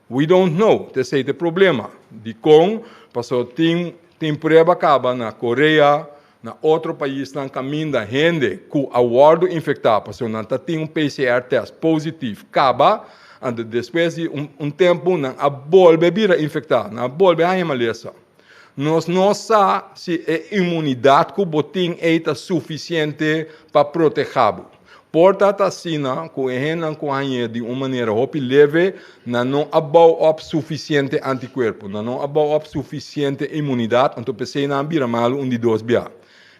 We don't know, t'esei ta e problema. Dikon? Pasobra tin tin prueba kaba na Korea, na otro paisnan kaminda hende ku a wòrdu infektá pasobra nan ta tin un PCR test positif kaba, anto despues di un un tempu nan a bolbe bira infektá, nan a bolbe haña malesa. Nos no sa si e inmunidat ku bo tin ei ta sufisiente pa protehá bo. Por ta ta asina ku e hendenan ku hañ'é di un manera hopi leve, nan no a bou op sufisiente antikuerpo, nan no a bou op sufisiente inmunidat, anto p'esei nan a bira malu un di dos bia.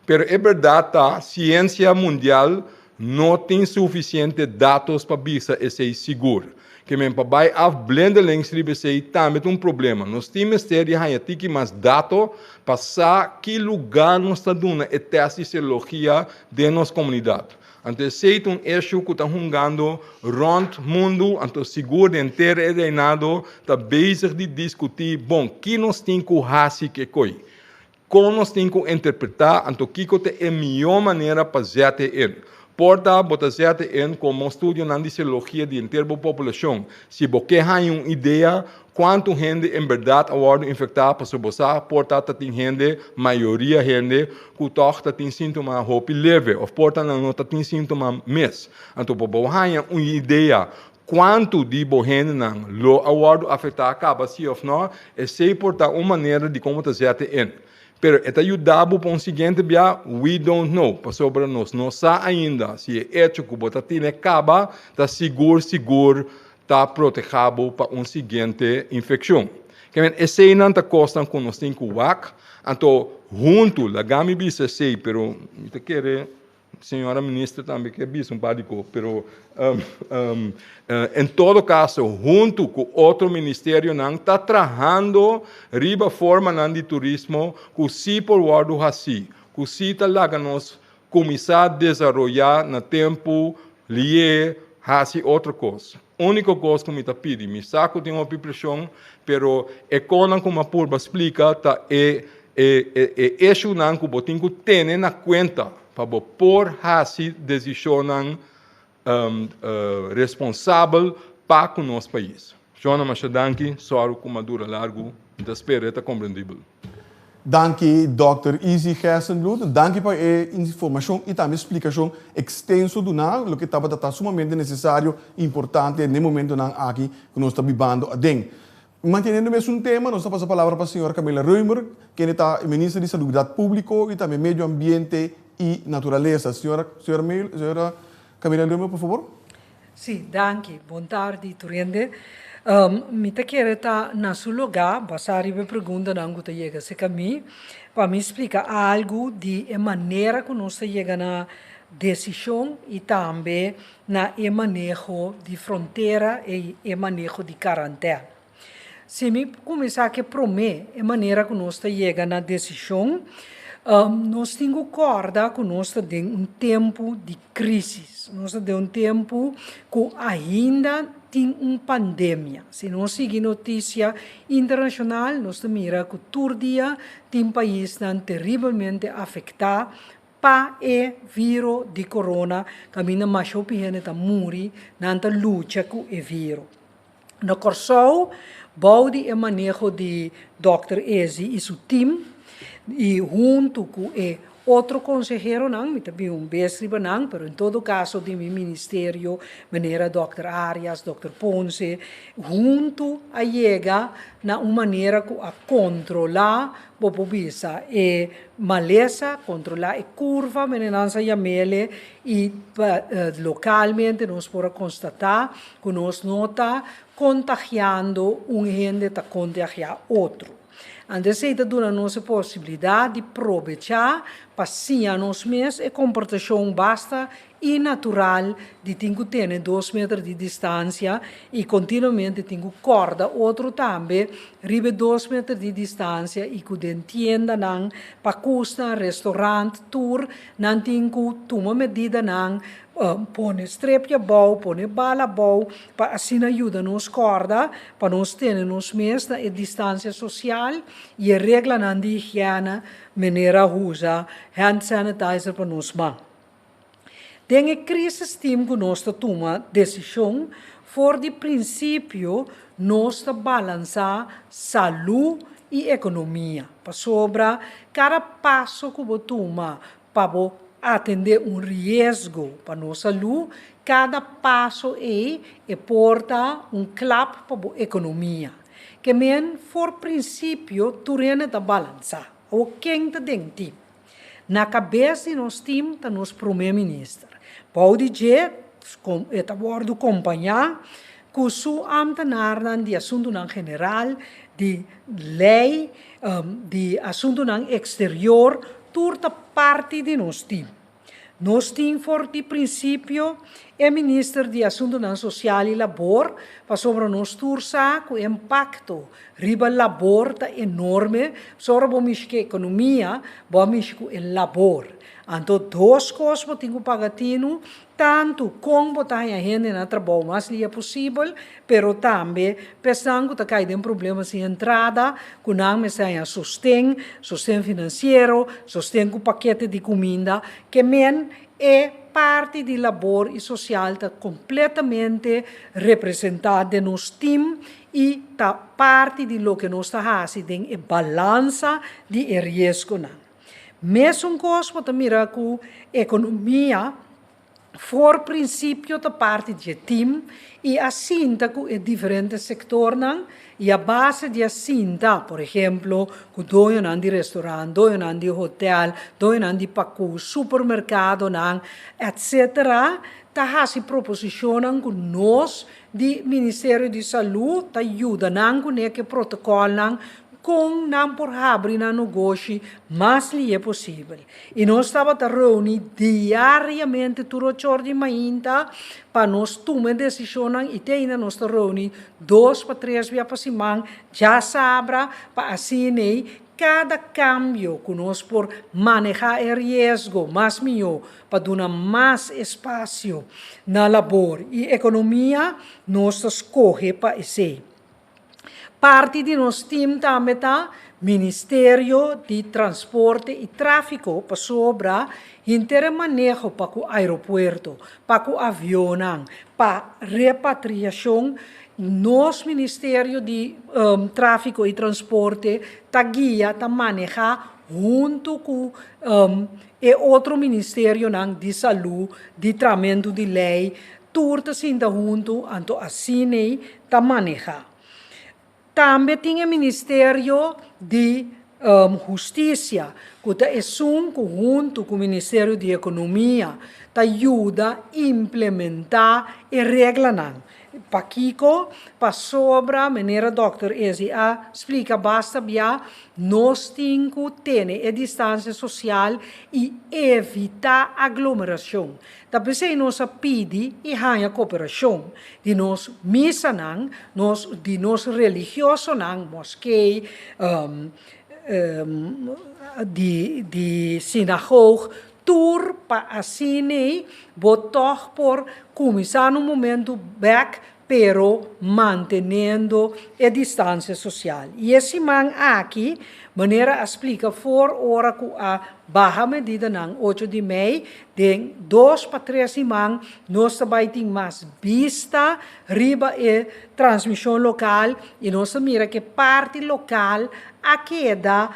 Pero e bèrdat ta, siensia mundial no tin sufisiente datos pa bisa esei sigur. Ke men pa bai af blindelings riba esei tambe ta un problema. Nos tin mester di haña tiki mas dato pa sa ki lugá nos ta duna e tèst di serologia den nos komunidat. Anto esei ta un issue ku ta hungando rònt mundu, anto sigur den henter e reinado ta bezig di diskutí, bon, ki nos tin ku hasi ku e koi? Kon nos tin ku interpretá, anto kiko ta e mihó manera pa zet e in? Por ta bo ta zet e in komo studionan di serologia di henter bo populashon. Si bo ke haña un idea kuantu hende en bèrdat a wòrdu infektá, pasobra bo sa por ta ta tin hende, mayoria hende, ku tòg ta tin síntoma hopi leve òf por ta nan no ta tin síntoma mes. Anto pa bo haña un idea kuantu di bo hendenan lo a wòrdu afektá kaba si òf nò, esei por ta un manera di kon bo ta zet e in. Pero e ta yuda bo pa un siguiente bia? We don't know, pasobra nos no sa ainda si e echo ku bo ta tine kaba ta sigur sigur ta protehá bo pa un siguiente infekshon. Ke men eseinan ta kosnan ku nos tin ku wak, anto huntu, laga mi bisa esei, pero mi ta kere Señora minister tambe ke bisa un par di kos, pero en todo kaso huntu ku otro ministerionan ta trahando riba formanan di turismo ku si por wòrdu hasí, ku si ta laga nos kuminsá desaroyá na tempu lié hasi otro kos. Úniko kos ku mi ta pidi, mi sa ku tin hopi preshon, pero e konan ku mi a purba splika ta e e e issuenan ku bo tin ku tene na kuenta pa bo por hasi desishonnan responsabel pa ku nos pais. Shona, masha danki, sòru ku mi a dura largu, mi ta spera e ta komprendibel. Danki Dòkter Izzy Gerstenbluth. Danki pa e informashon i tambe splikashon ekstenso duná, loke tabata ta sumamente nesesario i importante n'e momentonan aki ku nos ta bibando aden. Manteniendo mesun tema, nos ta pasa palabra pa señora Camilla Römer, kende ta e Minister di Salubridat Públiko i tambe Medio Ambiente i Naturalesa. Señora, señora Camilla Römer, por fabor. Sí, danki. Bon tardi tur hende. Mi ta kere ta na su lugá, basá riba e preguntanan ku ta yega serka mi, pa mi splika algu di e manera ku nos ta yega na desishon i tambe na e maneho di frontera i e maneho di karantèn. Si mi kuminsá ku e promé, e manera ku nos ta yega na desishon, nos tin ku kòrda ku nos ta den un tempu di krísis. Nos ta den un tempu ku ainda tin un pandemia. Si nos sigui notisia internashonal, nos ta mira ku tur dia tin paisnan teribelmente afektá pa e viro di korona, kaminda masha hopi hende ta muri, nan ta lucha ku e viro. Na Kòrsou, bou di e maneho di Dòkter Ezi i su tim, i huntu ku e otro konseheronan, mi ta bin un bes riba nan, pero en todo kaso di mi ministerio, manera Dòkter Arias, Dòkter Ponce, huntu a yega na un manera ku a kontrolá, bo por bisa, e malesa, kontrolá e kurva, manera nan sa yam'ele, i lokalmente nos por a konstatá ku nos no ta kontagiando un hende ta kontagiá otro. Anto esei ta duna nos e posibilidat di probechá pa siña nos mes e komportashon basta inatural di tin ku tene dos meter di distansia i kontinuamente tin ku kòrda otro tambe riba e dos meter di distansia i ku den tiendanan, pakusnan, restorant, tur nan tin ku tuma medidanan, pone strepia abou, pone bala abou pa asina yuda nos kòrda pa nos tene nos mes na e distansia sosial i e reglanan di higiena manera usa hand sanitizer pa nos man. Den e crisis team cu nos ta tuma decision, for di principio nos ta balansa salud y economia, pasobra cada paso cu bo tuma pa bo atende un riesgo pa nos salud, cada paso ey e por ta un klap pa bo economia. Ke men for principio tur hende ta balansa. Awor ken ta den team? Na kabes di nos tim ta nos Prome Minister. Bou di dje e ta wòrdu kompañá ku su ámtenarnan di asuntunan general, di lei, di asuntunan eksterior, tur ta parti di nos tim. Nos tin for di prinsipio e Minister di Asuntunan Sosial i Labor, pasobra nos tur sa ku e impakto riba labor ta enorme, pasobra bo mishi ku e ekonomia, bo a mishi ku e labor. Anto dos kos bo tin ku paga tinu, Tantu kon bo ta haña hende na trabou mas lia posibel, pero tambe p'esnan ku ta kai den problema sin entrada, ku nan mester haña sosten, sosten finansiero, sosten ku pakete di kuminda, ke men e parti di labor i sosial ta kompletamente representá den nos tim i ta parti di loke nos ta hasi den e balansa di e riesgonan. Mesun kos bo ta mira ku ekonomia for prinsipio ta parti di e tim i a sinta ku e diferente sektornan i a base di a sinta, por ehemplo, ku doñonan di restorant, doñonan di hotel, doñonan di pakus, supermerkadonan, etsetera, ta hasi proposishonnan ku nos di Ministerio di Salú ta yuda nan kuné ku e protokòlnan Kon nan por habri nan nogoshi mas lihe posibel. I nos tabata reuni diariamente tur ochor di mainta pa nos tuma e desishonnan i te ainda nos ta reuni dos pa tres bia pa siman djasabra pa asina ei kada kambio ku nos por maneha e riesgo mas mihó pa duna mas espasio na labor i ekonomia nos ta skohe pa esei. Parti di nos tim tambe ta Ministerio di Transporte i Tráfiko pasobra henter e maneho pa ku aeropuerto, pa ku avionnan, pa repatriashon, nos Ministerio di Tráfiko i Transporte ta guia, ta manehá huntu ku e otro ministerionan di salú, di tramentu di lei, Tur ta sinta huntu, anto asin'ei ta manehá. Tambe tin e Ministerio di Hustisia, ku ta esun ku huntu ku Ministerio di Ekonomia ta yuda implementá e reglanan. Pakiko? Pasobra, manera dòkter Ezi a splika basta bia, nos tin ku tene e distansia sosial i evitá aglomerashon. Ta p'esei nos a pidi i haña koperashon di nos misanan, nos di nos religiosonan, moskee, di di sinagoog, tur pa asin'ei bo tòg por kuminsá na un momentu bèk pero manteniendo e distancia social. Y e siman aki, manera a splica for ora cu a baha medidanan ocho di mei, den dos pa tres siman nos ta bay tin mas bista riba e transmision local y nos ta mira cu e parti local a keda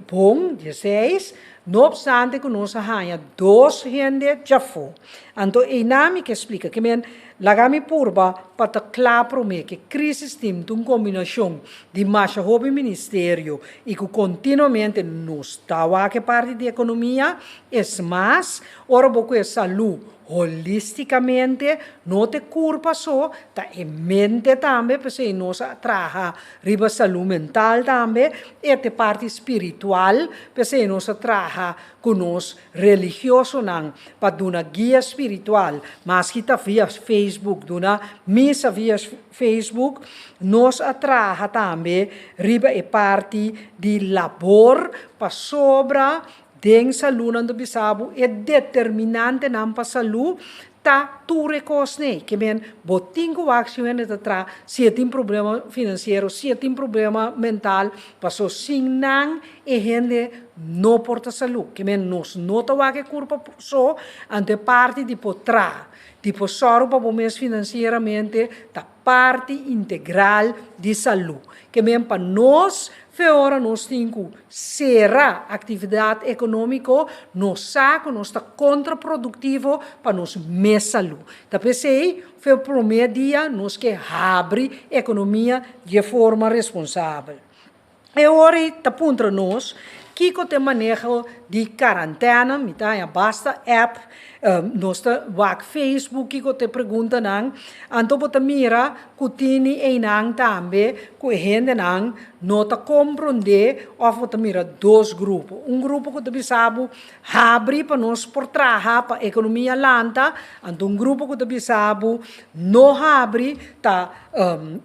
bon, dieseis, no obstante cu nos a haya dos hende djafo. Anto eynan mi ke splica, ke men. Laga mi purba pa ta kla promé ku e crisis team ta un kombinashon di masha hopi ministerio i ku kontinuamente nos ta wak e parti di ekonomia. Es mas, ora bo ku e salú holístikamente, no ta e kurpa so, ta e mente tambe, p'esei nos a traha riba salú mental tambe, e ta e parti spiritual, p'esei nos a traha ku nos religiosonan pa duna guia spiritual, maski ta via Facebook, duna misa via Facebook, nos a traha tambe riba e parti di labor pasobra den salú nan ta bisa bo e determinantenan pa salú ta tur e kosnan ei. Ke men bo tin ku wak si un hende ta traha, si e tin problema finansiero, si e tin problema mental, paso sin nan E hende no por ta salú. Ke men nos no ta wak e kurpa so, anto e parti di por traha, di por sòru pa bo mes finansieramente ta parti integral di salú. Ke men pa nos fe ora nos tin ku sera aktividat ekonómiko, nos sa ku nos ta kontraproduktivo pa nos mes salú. Ta p'esei fe promé dia nos ke habri ekonomia di e forma responsabel. E ora ei ta puntra nos kiko ta e maneho di karantèna, mi ta haña basta app, nos ta wak Facebook kiko ta e preguntanan, anto bo ta mira ku tini einan tambe ku e hendenan no ta komprondé òf bo ta mira dos grupo, un grupo ku ta bisa bo habri pa nos por traha pa ekonomia lanta, anto un grupo ku ta bisa bo no habri ta.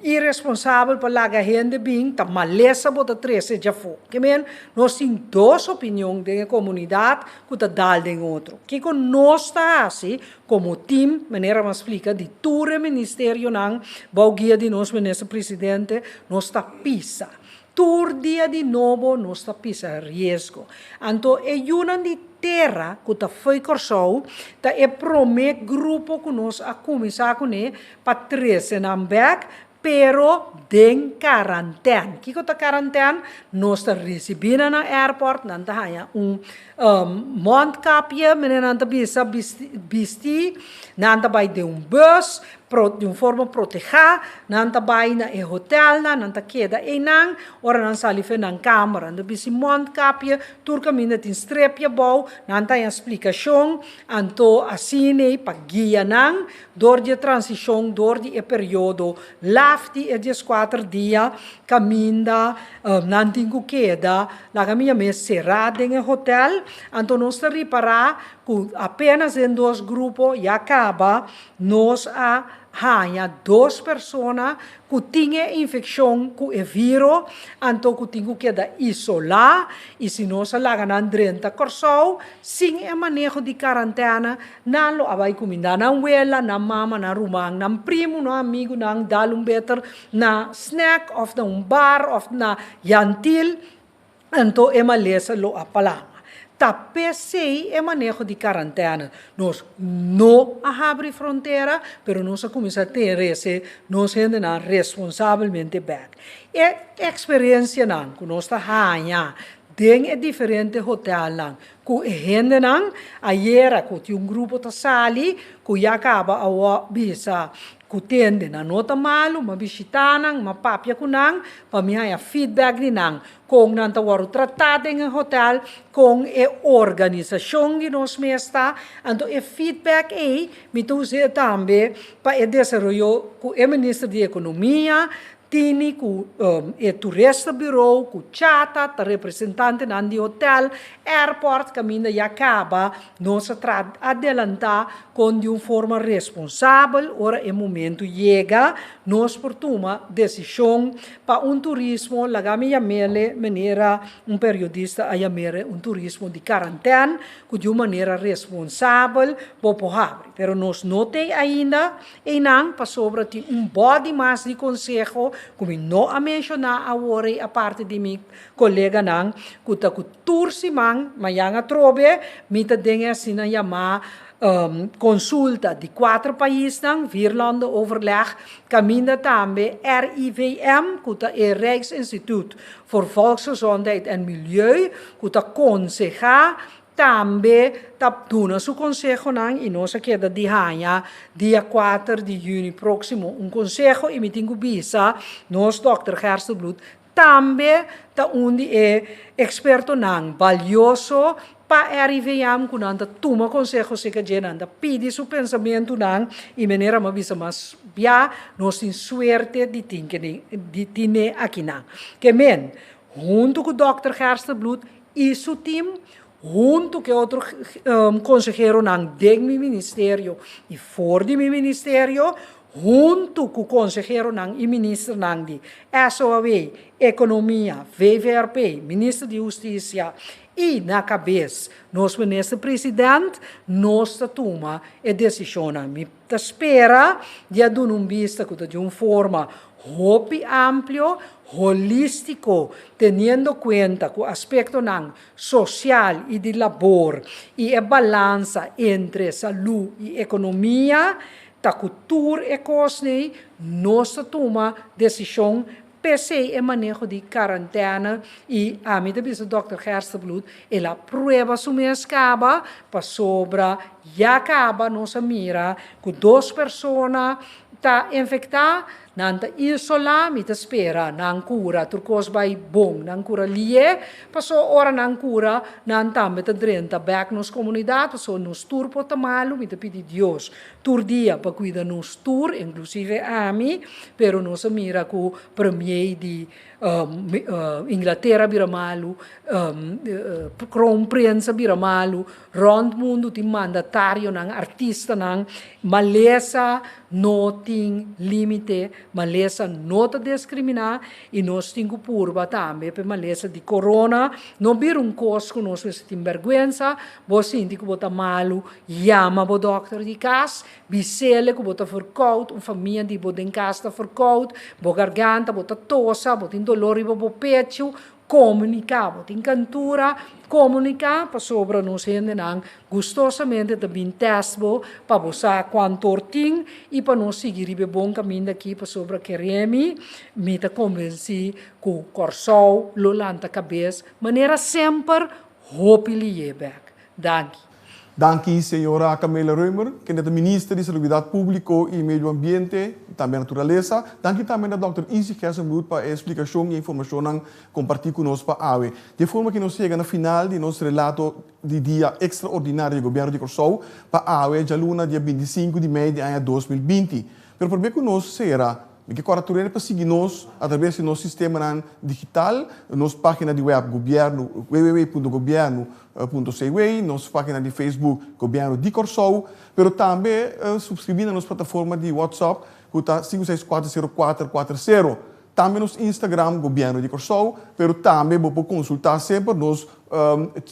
Iresponsabel pa laga hende bin ta malesa bo ta trese djafó. Ke men, nos tin dos opinion den e komunidat ku ta dal den otro. Kiko nos ta hasi komo tim, manera mi a splika, di tur e ministerionan bou guia di nos minister presidente, nos ta pisa. Tur dia di nobo nos ta pisa riesgo. Anto e yunan di tera ku ta fo'i Kòrsou ta e promé grupo ku nos a kuminsá kuné pa trese nan bèk, pero den karantèn. Kiko ta karantèn? Nos ta risibí nan na airport, nan ta haña un mondkapje, manera nan ta bisa, bisti, nan ta bai den un bus, di un forma protehá, nan ta bai na e hotelnan, nan ta keda einan, ora nan sali fen nan kamer, nan ta bisti mondkapje, tur kaminda tin strepje abou, nan ta haña splikashon, anto asina ei pa guia nan dor di e transishon, dor di e periodo laf di e dieskuater dia kaminda nan tin ku keda, laga mi yam'é será den e hotel, anto nos ta ripará ku apenas den dos grupo ya kaba Nos a haña dos persona ku tin e infekshon ku e viro, anto ku tin ku keda isolá i si nos a laga nan drenta Kòrsou sin e maneho di karantèna, nan lo a bai kumindá nan wela, nan mama, nan ruman, nan primu, nan amigunan, dal un beter na snèk òf na un bar òf na Yantil. Anto e malesa lo a palama. Ta p'esei e maneho di karantèna. Nos no a habri frontera, pero nos a kuminsá trese nos hendenan responsabelmente bèk. E eksperensianan ku nos ta haña den e diferente hotèlnan ku e hendenan, ayera ku tin un grupo ta sali ku ya kaba awor bisa Ku tende nan no ta malu, m'a bishitá nan, m'a papia ku nan pa mi haña feedback di nan, kon nan ta wòrdu tratá den e hotèl, kon e organisashon di nos mes ta. Anto e feedback ei mi ta us'é tambe pa e desaroyo ku e minister di ekonomia Tini ku e Toeristenbureau, ku Chata, ta representantenan di hotel, airport kaminda ya kaba nos a tra adelantá kon di un forma responsabel ora e momento yega nos por tuma desishon pa un turismo, laga mi yam'ele manera un periodista a yam'ele un turismo di karantèn ku di un manera responsabel bo por habri. Pero nos no t'ei ainda. Einan pasobra tin un body mas di konseho ku mi no a menshoná awor ei aparte di mi koleganan ku ta ku tur siman mañan atrobe mi ta den e asina yamá konsulta di kuater paisnan, vierlandenoverleg, kaminda tambe RIVM ku ta e Rijksinstituut voor Volksgezondheid en Milieu ku ta konsehá. tambe ta duna su konsehonan i nos a keda di haña dia kuater di yüni próksimo un konseho i mi tin ku bisa nos dòkter Gerstenbluth tambe ta un di e ekspertonan balioso pa RIVM ku nan ta tuma konseho serka dje, nan ta pidi su pensamentunan i manera mi a bisa mas bia nos tin suerte di tin di tine akinan. Ke men, huntu ku dòkter Gerstenbluth i su tim, huntu ku e otro konseheronan den mi ministerio i for di mi ministerio, huntu ku konseheronan i ministernan di SOAW, Ekonomia, VVRP, Minister di Hustisia i na kabes nos Minister President, nos ta tuma e desishonnan. Mi ta spera di a duna un bista ku ta di un forma hopi amplio, holístiko, teniendo kuenta ku aspektonan sosial i di labor i e balansa entre salú i ekonomia, ta ku tur e kosnan nos ta tuma desishon p'esei e maneho di karantène i ami ta bisa dòkter Gerstenbluth el a prueba su mes kaba pasobra ya kaba nos a mira ku dos persona ta infektá, nan ta isolá, mi ta spera nan kura, tur kos bai bon, nan kura lié, paso ora nan kura, nan tambe ta drenta bèk nos komunidat, paso nos tur por ta malu, mi ta pidi Dios tur dia pa kuida nos tur, inklusive ami, pero nos a mira ku premier di Inglatera a bira malu, kroonprins a bira malu, rònt mundu tin mandatarionan, artistanan, malesa no tin límite, malesa no ta diskriminá i nos tin ku purba tambe pa e malesa di korona no bira un kos ku nos mester tin bèrgwensa, bo sinti ku bo ta malu, yama bo dòkter di kas, Bisele ku bo ta verkoud, un famia di bo den kas ta verkoud, bo garganta, bo ta tosa, bo tin dolor riba bo pechu, komuniká. Bo tin kantura, komuniká pasobra nos hendenan gustosamente ta bin tèst bo pa bo sa kuantor tin i pa nos sigui riba e bon kaminda aki pasobra kere mi, mi ta konvensí ku Kòrsou lo lanta kabes manera semper hopi lié bèk. Danki. Danki señora Camela Römer, kende ta Minister di Salubridat Públiko i Medio Ambiente i tambe Naturalesa. Danki tambe na Dòkter Izzy Gerstenbluth pa e splikashon i e informashonnan kompartí ku nos pa awe. Di e forma ki nos yega na final di nos relato di dia ekstraordinario di Gobièrnu di Kòrsou pa awe djaluna dia 25 di mei di aña 2020. Pero promé ku nos sera, Mi ke kòrda tur hende pa sigui nos atraves di nos sistemanan digital, nos página di wèb gobiernu www.gobiernu.cw, nos página di Facebook Gobièrnu di Kòrsou, pero tambe supskribí na nos plataforma di WhatsApp ku ta sinku seis kuater sero kuater kuater sero. Tambe nos Instagram Gobièrnu di Kòrsou, pero tambe bo por konsultá semper nos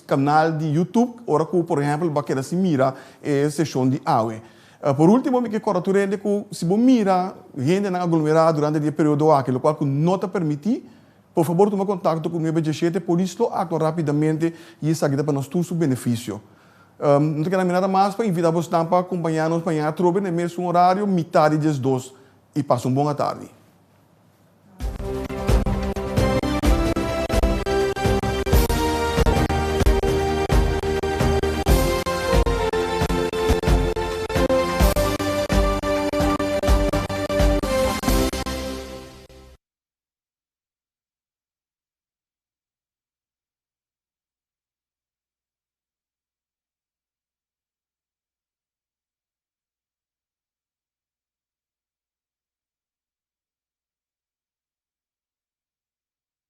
kanal di YouTube ora ku por ehèmpel bo a keda sin mira e seshon di awe. Por ultimo mi ke kòrda tur hende ku si bo mira hendenan aglomerá durante di e periodo aki, lokual ku no ta permití, por fabor tuma kontakto ku nuebe diesshete, polis lo aktua rápidamente i esaki ta pa nos tur su benefisio. No ta keda mi nada mas pa invitá bosnan pa kompañá nos mañana atrobe na e mesun orario, mitá di diesdos, i pasa un bon atardi.